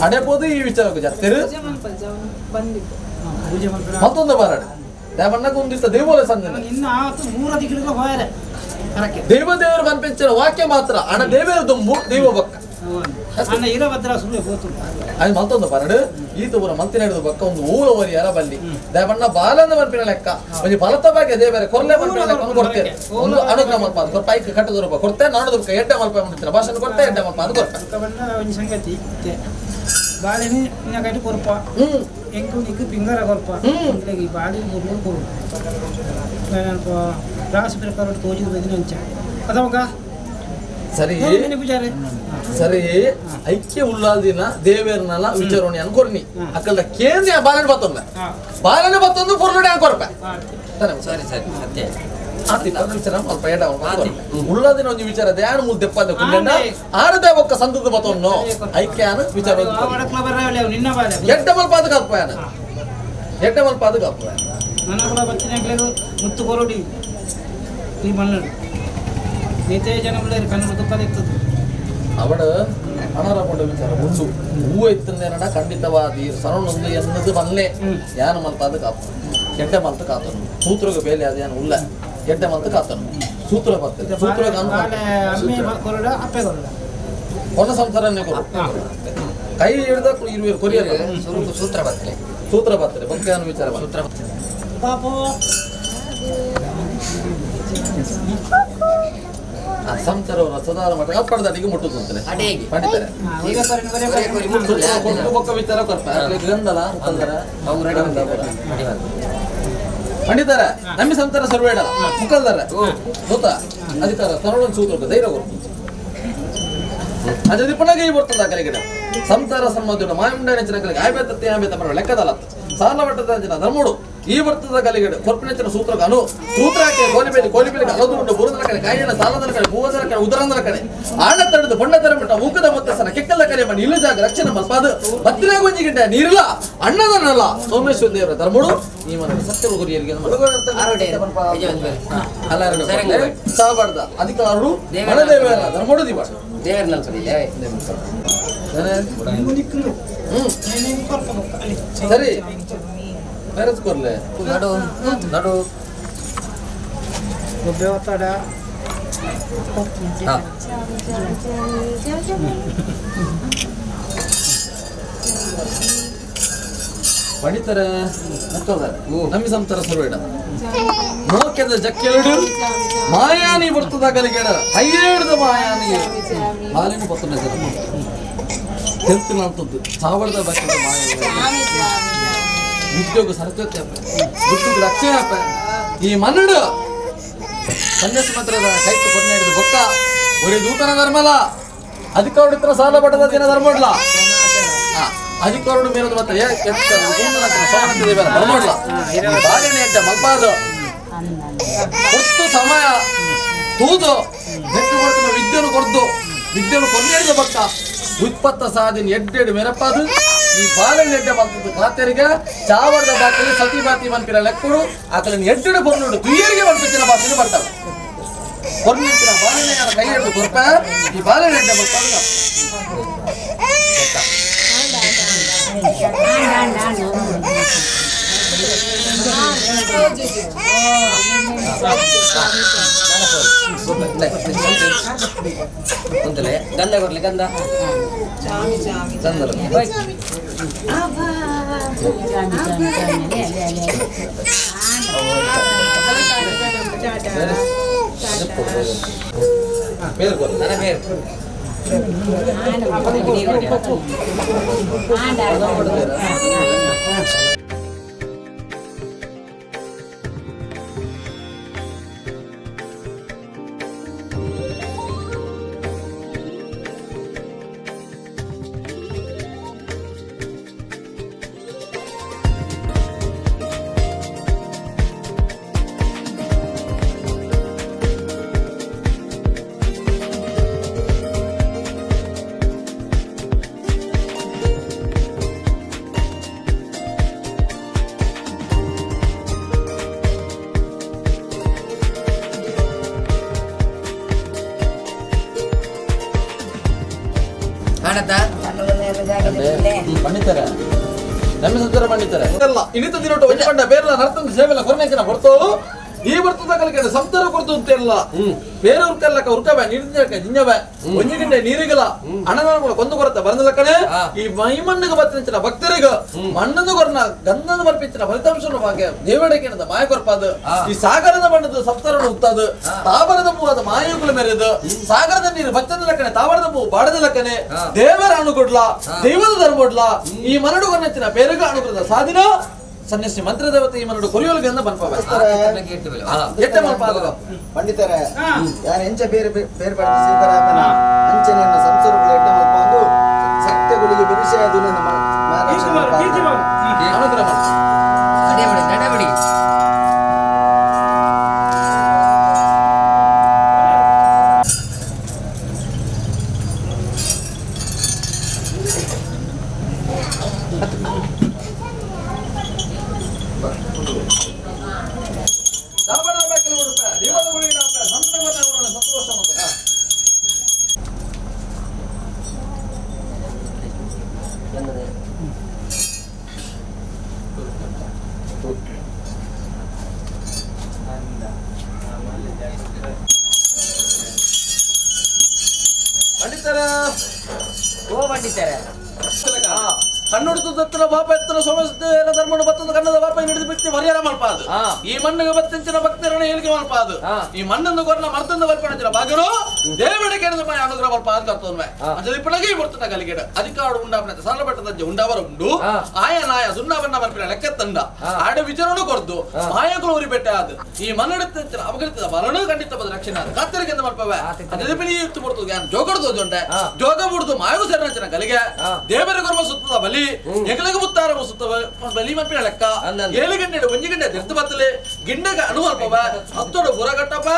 ಅಡೆಬೋದು ಈ ವಿಚಾರಕ್ಕೆ ಜತ್ತಿರು ಮತ್ತೊಂದು ಬಾರಡು ದೇವಣ್ಣಗ ಒಂದಿತ್ತ ದೇವೋಲ ಸಂದನು ದೇವ ದೇವರು ಪನ್ಪಿಂಚಿನ ವಾಕ್ಯ ಮಾತ್ರ ಅಣ ದೇವೇರು ದುಂಬು ದೈವ ಬಕ್ಕ ಅದು ಮಲ್ತೊಂದು ಬರಡು ಈತ ಪೂರ ಮಂತಿನ ಹಿಡಿದು ಬಕ್ಕ ಒಂದು ಊರ ವರಿಯರ ಬಲ್ಲಿ ದೇವಣ್ಣ ಬಾಲಂದ ಮನ್ಪಿನ ಲೆಕ್ಕ ಒಂಜಿ ಫಲತ ಬಗ್ಗೆ ದೇವರೇ ಕೊರ್ಲೆ ಮನ್ಪಿನ ಲೆಕ್ಕ ಕೊಡ್ತೇನೆ. ಒಂದು ಅನುಗ್ರಹ ಮಲ್ಪ ಅದು ಕೊರ್ಪ ಐಕ್ ಕಟ್ಟದ ರೂಪ ಕೊಡ್ತೆ, ನಾನು ದುರ್ಕ ಎಡ್ಡೆ ಮಲ್ಪ ಮಾಡ್ತೀನಿ ಭಾಷಣ ಕೊಡ್ತೆ, ಎಡ್ಡೆ ಮಲ್ಪ ಅದು ಕೊರ್ಪ. ಸಂಗತಿ ಬಾಳೆನಿ ಕಟ್ಟಿ ಕೊರ್ಪ ಎಂಕು ನಿಕ್ಕು ಪಿಂಗರ ಕೊರ್ಪ ಈ ಬಾಳಿ ಮೂರು ಕೊರು ರಾಸಿ ಪ್ರಕಾರ ತೋಜಿದ ಬದಿನ ಅಂಚ ಅಥವಾ ಸರಿ ಸರಿ ಐಕ್ಯ ಉಳ್ಳಾದಿನ ದೇವೇರ್ನಲ್ಲ ವಿಚಾರಣೆ ಅನ್ಕೊರ್ನಿ ಅಕ್ಕಲ್ದ ಕೇಂದ್ರ ಬಾಲನ ಬತ್ತೊಂದ ಬಾಲನ ಬತ್ತೊಂದು ಪೊರ್ಲುಡೆ ಅನ್ಕೊರ್ಪ. ಸರಿ ಸರಿ ಸತ್ಯ ವಿಚಾರ ಅಲ್ಪ ಎಡ ಉಳ್ಳಾದಿನ ಒಂದು ವಿಚಾರ ಧ್ಯಾನ ಮೂಲ ದೆಪ್ಪದ ಕುಂಡ ಆರದೇ ಒಕ್ಕ ಸಂದದ ಬತ್ತೊನ್ನು ಐಕ್ಯಾನ ವಿಚಾರ ಎಡ್ಡ ಮಲ್ಪಾದ ಕಪ್ಪಾಯನ ಎಡ್ಡ ಮಲ್ಪಾದ ಕಪ್ಪಾಯ ಮುತ್ತು ಕೊರಡಿ ಈ ಮಣ್ಣು ನಿತ್ಯ ಜನ ಕನ್ನಡ ದುಃಖ ಇರ್ತದೆ. ಅವಳು ಅಣರ ಕೊಂಡ ವಿಚಾರ ಉಂಡು ಹೂವು ಇತ್ತಂದೇನಡ ಖಂಡಿತವಾದ ಸರಳೊಂದು ಎನ್ನದು ಬಲ್ಲೆ ಯಾನು ಮಲ್ಪಾದ ಕಾಪ ಎಡ್ಡೆ ಮಲ್ತ ಕಾತನು ಸೂತ್ರಗ ಬೇಲೆ ಅದು ಏನು ಉಲ್ಲ ಎಡ್ಡೆ ಮಲ್ತ ಕಾತನು ಸೂತ್ರ ಬರ್ತದೆ ಸೂತ್ರ ಕೊನ ಸಂಸಾರನೇ ಕೊರು ಕೈ ಹಿಡ್ದ ಇರುವೆ ಕೊರಿಯರ್ ಸೂತ್ರ ಬರ್ತದೆ ಸೂತ್ರ ಬರ್ತದೆ ಬಗ್ಗೆ ಏನು ವಿಚಾರ ಸೂತ್ರ ಸಂಚಾರ ಸದಾರ ಮಟ್ಟ ಅಪ್ಪಡದಾಟಿಗೆ ಮುಟ್ಟುತ್ತಂತಾನೆ ಪಂಡಿತಾರೆ ಬೊಕ್ಕ ವಿಚಾರ ಕೊರ್ಪ ಗಂಧಲ ಪಂಡಿತಾರೆ ನಮ್ಮಿ ಸಂತಾರ ಸರ್ವೇಡ ಮುಕ್ಕಲ್ದಾರ ಗೊತ್ತಾ ಅಧಿಕಾರ ತರೋಣ ಸೂತ್ರ ಧೈರ್ಯ ಕೊರ್ಪು ಅದೇ ಪುನಃ ಬರ್ತದ ಕಲೆಗಿಡ ಸಂಸಾರ ಸಂಬಂಧ ಮಾಯಂಡ ನೆಚ್ಚಿನ ಕಲೆಗೆ ಆಯ್ಬೇತತ್ತೆ ಆಯ್ಬೇತ ಪರ ಲೆಕ್ಕದಲ್ಲ ಸಾಲ ಮಟ್ಟದ ಜನ ಧರ್ಮೋಡು ಈ ಬರ್ತದ ಕಲೆಗಡೆ ಕೊರ್ಪಿನೆಚ್ಚಿನ ಸೂತ್ರಕ್ಕೆ ಅನು ಸೂತ್ರಕ್ಕೆ ಕೋಲಿಬೇಲಿ ಕೋಲಿಬೇಲಿ ಅಲದು ಉಂಡು ಬುರುದನ ಕಡೆ ಕಾಯಿನ ಸಾಲದನ ಕಡೆ ಭೂವದನ ಕಡೆ ಉದರಂದನ ಕಡೆ ಆಣ ತಡೆದು ಬೊಣ್ಣ ತರ ಬಿಟ್ಟ ಊಕದ ಮೊತ್ತಸನ ಕೆಕ್ಕಲ್ಲ ಕರೆ ಮಣ್ಣು ಇಲ್ಲು ಜಾಗ ರಕ್ಷಣೆ ಮಲ್ಪಾದು ಬತ್ತಿನ ಗೊಂಜಿ ಗಿಡ್ಡ ನೀರಿಲ್ಲ ಅಣ್ಣದನಲ್ಲ ಸೋಮೇಶ್ವರ ದೇವರ ಧರ್ಮೋಡು ಈ ಮನೆ ಸತ್ಯ ಗುರಿಯರಿಗೆ ಅಲ್ಲ ಸಾಬಾರ್ದ ಅಧಿಕಾರರು ದೇವರ ಧರ್ಮೋಡು ದಿವ ದೇವರ ಸರಿ ಮ್ಯಾರೇಜ್ ಕೊರ್ಲೆ ನಡು ನಡು ಗೊಬ್ಬೆ ಒತ್ತಡ ಹಾ. ಪಂಡಿತರ ಮುಕ್ಕಲ್ದಾರೆ ನಮ್ಮಿ ಸಂತರ ಸರ್ವೇಡ ಮೋಕೆದ ಜಕ್ಕೆಲುಡು ಮಾಯಾನಿ ಬರ್ತದ ಕಲಿಗೆಡ ಕೈಯೇಡ್ದ ಮಾಯಾನಿ ಬಾಲಿನ ಬರ್ತದ ಜನ ತೆಲ್ತಿನಂತದ್ದು ಚಾವಡದ ಬರ್ತದ ಮಾಯ ವಿದ್ಯೋಗ ಸರಸ್ವತಿ ಅಪ್ಪ ದುಡ್ಡು ಲಕ್ಷ್ಮಿ ಅಪ್ಪ ಈ ಮನ್ನಡು ಸನ್ಯಾಸಿ ಮಂತ್ರದ ಕೈತು ಕೊನ್ನೆ ಹಿಡಿದು ಬೊಕ್ಕ ಒರಿ ದೂತನ ಧರ್ಮಲ ಅಧಿಕಾರುಡಿತ್ರ ಸಾಲ ಪಡೆದ ದಿನ ಧರ್ಮಡ್ಲ ಅಧಿಕಾರುಡು ಮೇಲದ ಮತ್ತೆ ಧರ್ಮಡ್ಲ ಬಾಲಿನ ಎಡ್ಡೆ ಮಲ್ಪಾದು ಕೊಡ್ತು ಸಮಯ ತೂದು ನೆಟ್ಟು ಕೊಡ್ತನ ವಿದ್ಯೆನು ಕೊಡ್ದು ವಿದ್ಯೆನು ಕೊನ್ನೆ ಬಕ್ಕ ಉತ್ಪತ್ತ ಸಾಧಿನ ಎಡ್ಡೆಡು ಮೆರಪಾದು ಈ ಬಾಲನ ಎಡ್ಡೆ ಮಲ್ತದ್ದು ಖಾತೆರಿಗೆ ಚಾವರದ ಬಾಕಲಿ ಸತಿ ಬಾತಿ ಮನ್ಪಿನ ಲೆಕ್ಕಡು ಆತನ ಎಡ್ಡೆಡು ಬೊನ್ನುಡು ತುಯ್ಯರಿಗೆ ಮನ್ಪಿನ ಬಾತಿನ ಬರ್ತಾವೆ ಕೊರ್ನಿಂತಿನ ಬಾಲನ ಯಾರ ಕೈ ಹಿಡಿದು ಕೊರ್ಪ ಈ ಬಾಲನ ಎಡ್ಡೆ ಮಲ್ಪಾದು. ಒಂದಲೇ ಗಂಧ ಕೊಡ್ಲಿ ಗಂಧ. ಚಂದಲ್ಲ. ಬೇರೆ ಕೊಡು. ನನ್ನ ಬೇರೆ ನೀರು ಹೊಡಿ. ಆಡತ್ತಾ? ಪಂಡಿತರ ನಮ್ಮ ಸಂತರ ಪಂಡಿತರ ಎಲ್ಲ ಇನಿತ ದಿನೋಟ ಒಂಜಿ ಪಂಡ ಬೇರೆಲ್ಲ ನರ್ತನ ಸೇವೆಲ್ಲ ಕೊರ್ನೆಂಕನ ಬರ್ತವು ಈ ಬರ್ತದ ಕಲಿಕೆ ಸಂತರ ಕೊರ್ತು ಅಂತ ಇಲ್ಲ ಬೇರೆ ಉರ್ಕಲ್ಲಕ ಉರ್ಕಬೆ ನೀರಿನ ಜಿಂಜಬೆ ಒಂಜಿ ಗಿಂಡೆ ನೀರಿಗಲ ಅಣ್ಣನ ಕೂಡ ಕೊಂದು ಕೊರತ ಬರಂದಲಕ್ಕನೆ ಈ ಮೈಮಣ್ಣಿಗೆ ಬತ್ತಿನ ಭಕ್ತರಿಗ ಮಣ್ಣನ್ನು ಕೊರ್ನ ಗಂಧದ ಬರ್ಪಿಂಚಿನ ಫಲಿತಾಂಶನ ಭಾಗ್ಯ ದೇವಡಕೇನದ ಮಾಯ ಕೊರ್ಪಾದು ಈ ಸಾಗರದ ಬಣ್ಣದ ಸಪ್ತರನ್ನು ಉತ್ತದು ತಾವರದ ಮೂವಾದ ಮಾಯುಗುಲ ಮೆರೆದು ಸಾಗರದ ನೀರು ಬಚ್ಚದ ಲಕ್ಕನೆ ತಾವರದ ಹೂವು ಬಾಡದ ಲಕ್ಕನೆ ದೇವರ ಅನುಕೊಡ್ಲ ದೈವದ ಧರ್ಮೊಡ್ಲ ಈ ಮನಡು ಕೊನೆಚ್ಚಿನ ಬೇರೆಗ ಅನುಗ್ರಹದ ಸಾಧಿನ ಸನ್ಯಾಸಿ ಮಂತ್ರದೇವತೆ ಈ ಮನಡು ಕೊರಿಯೋಲ್ಗೆ ಅಂತ ಬನ್ಪಾವ ಎಟ್ಟೆ ಮಲ್ಪಾದ. ಪಂಡಿತರೆ ಯಾರು ಎಂಚ ಬೇರೆ ಬೇರೆ ಪಡೆದ ಸ್ವೀಕಾರ ಅಂಚನೆ ಸಂಸಾರಗಳು ಎಡ್ಡೆ ಮಲ್ಪಂದು ಸತ್ಯಗಳಿಗೆ ಬಿರುಸೆ ಅದು ಅನುಗ್ರಹ ಮಾಡು. ನಡೆಬಡಿ ನಡೆಬಡಿ. ದಾಬಣದ ಬೇಕಲ್ಲಿ ಉಡುಪೆ, ದೈವದ ಗುಡಿಗೆ ಡಾಪೆ, ಸಂತನ ಗೊತ್ತ ಉಡುಪೆ, ಸಂತೋಷ ಮತ್ತು. ಪಂಡಿತರ ಓ ಪಂಡಿತರೆ. ಕಣ್ಣುಡ್ತು ದತ್ತನ ಬಾಪ ಎತ್ತನ ಸೋಮಸ್ತ ಧರ್ಮನು ಬತ್ತದ ಕನ್ನದ ಬಾಪ ಹಿಡಿದು ಬಿಟ್ಟು ಪರಿಹಾರ ಮಲ್ಪಾದು ಈ ಮಣ್ಣಿಗೆ ಬತ್ತಿಂಚಿನ ಭಕ್ತರನ್ನ ಹೇಳಿಕೆ ಮಲ್ಪಾದು ಈ ಮಣ್ಣನ್ನು ಕೊರ್ನ ಮರ್ತಂದು ಬರ್ಪಣಂಚಿನ ಬಾಗರು ದೇವಡ ಕೇಳಿದ ಮನೆ ಅನುಗ್ರಹ ಮಲ್ಪಾದು ಕರ್ತೋನ್ವೆ ಅಂಚದ ಇಪ್ಪಳಗೆ ಬರ್ತದ ಕಲಿಗೆಡ ಅಧಿಕಾರ ಉಂಡಾಪನ ಸರಳ ಬೆಟ್ಟದಂಜೆ ಉಂಡಾವರ ಉಂಡು ಆಯ ನಾಯ ಸುಣ್ಣವನ್ನ ಬರ್ಪಿನ ಲೆಕ್ಕ ತಂಡ ಆಡ ವಿಚಾರಣೆ ಕೊರ್ದು ಮಾಯಗಳು ಉರಿ ಬೆಟ್ಟ ಅದು ಈ ಮನ್ನಡತ್ತಿನ ಅವಗಲಿತದ ಬಲನು ಖಂಡಿತ ಬದ ರಕ್ಷಣೆ ಅದು ಕಾತ್ತರಿಗೆ ಅಂತ ಮಲ್ಪವೆ ಅದೇ ಬಿಳಿ ಇತ್ತು ಬರ್ತದೆ ಯಾನ್ ಜೋಗಡ್ದು ಉಂಟೆ ಜೋಗ ಬುಡ್ದು ಮಾಯಗೂ ಸೇರಿನ ಕಲಿಗೆ ದೇವರ ಗುರ್ಮ ಸುತ್ತದ ಬಲಿ ಎಗಲಗ ಮುತ್ತಾರ ಸುತ್ತ ಬಲಿ ಮಪ್ಪಿನ ಲೆಕ್ಕ 7 ಗಂಟೆ 1 ಗಂಟೆ ದೆರ್ತು ಬತ್ತಲೆ ಗಿಂಡಗ ಅನುಮಲ್ಪವ ಹತ್ತೋಡು ಬುರಗಟ್ಟಪ್ಪ.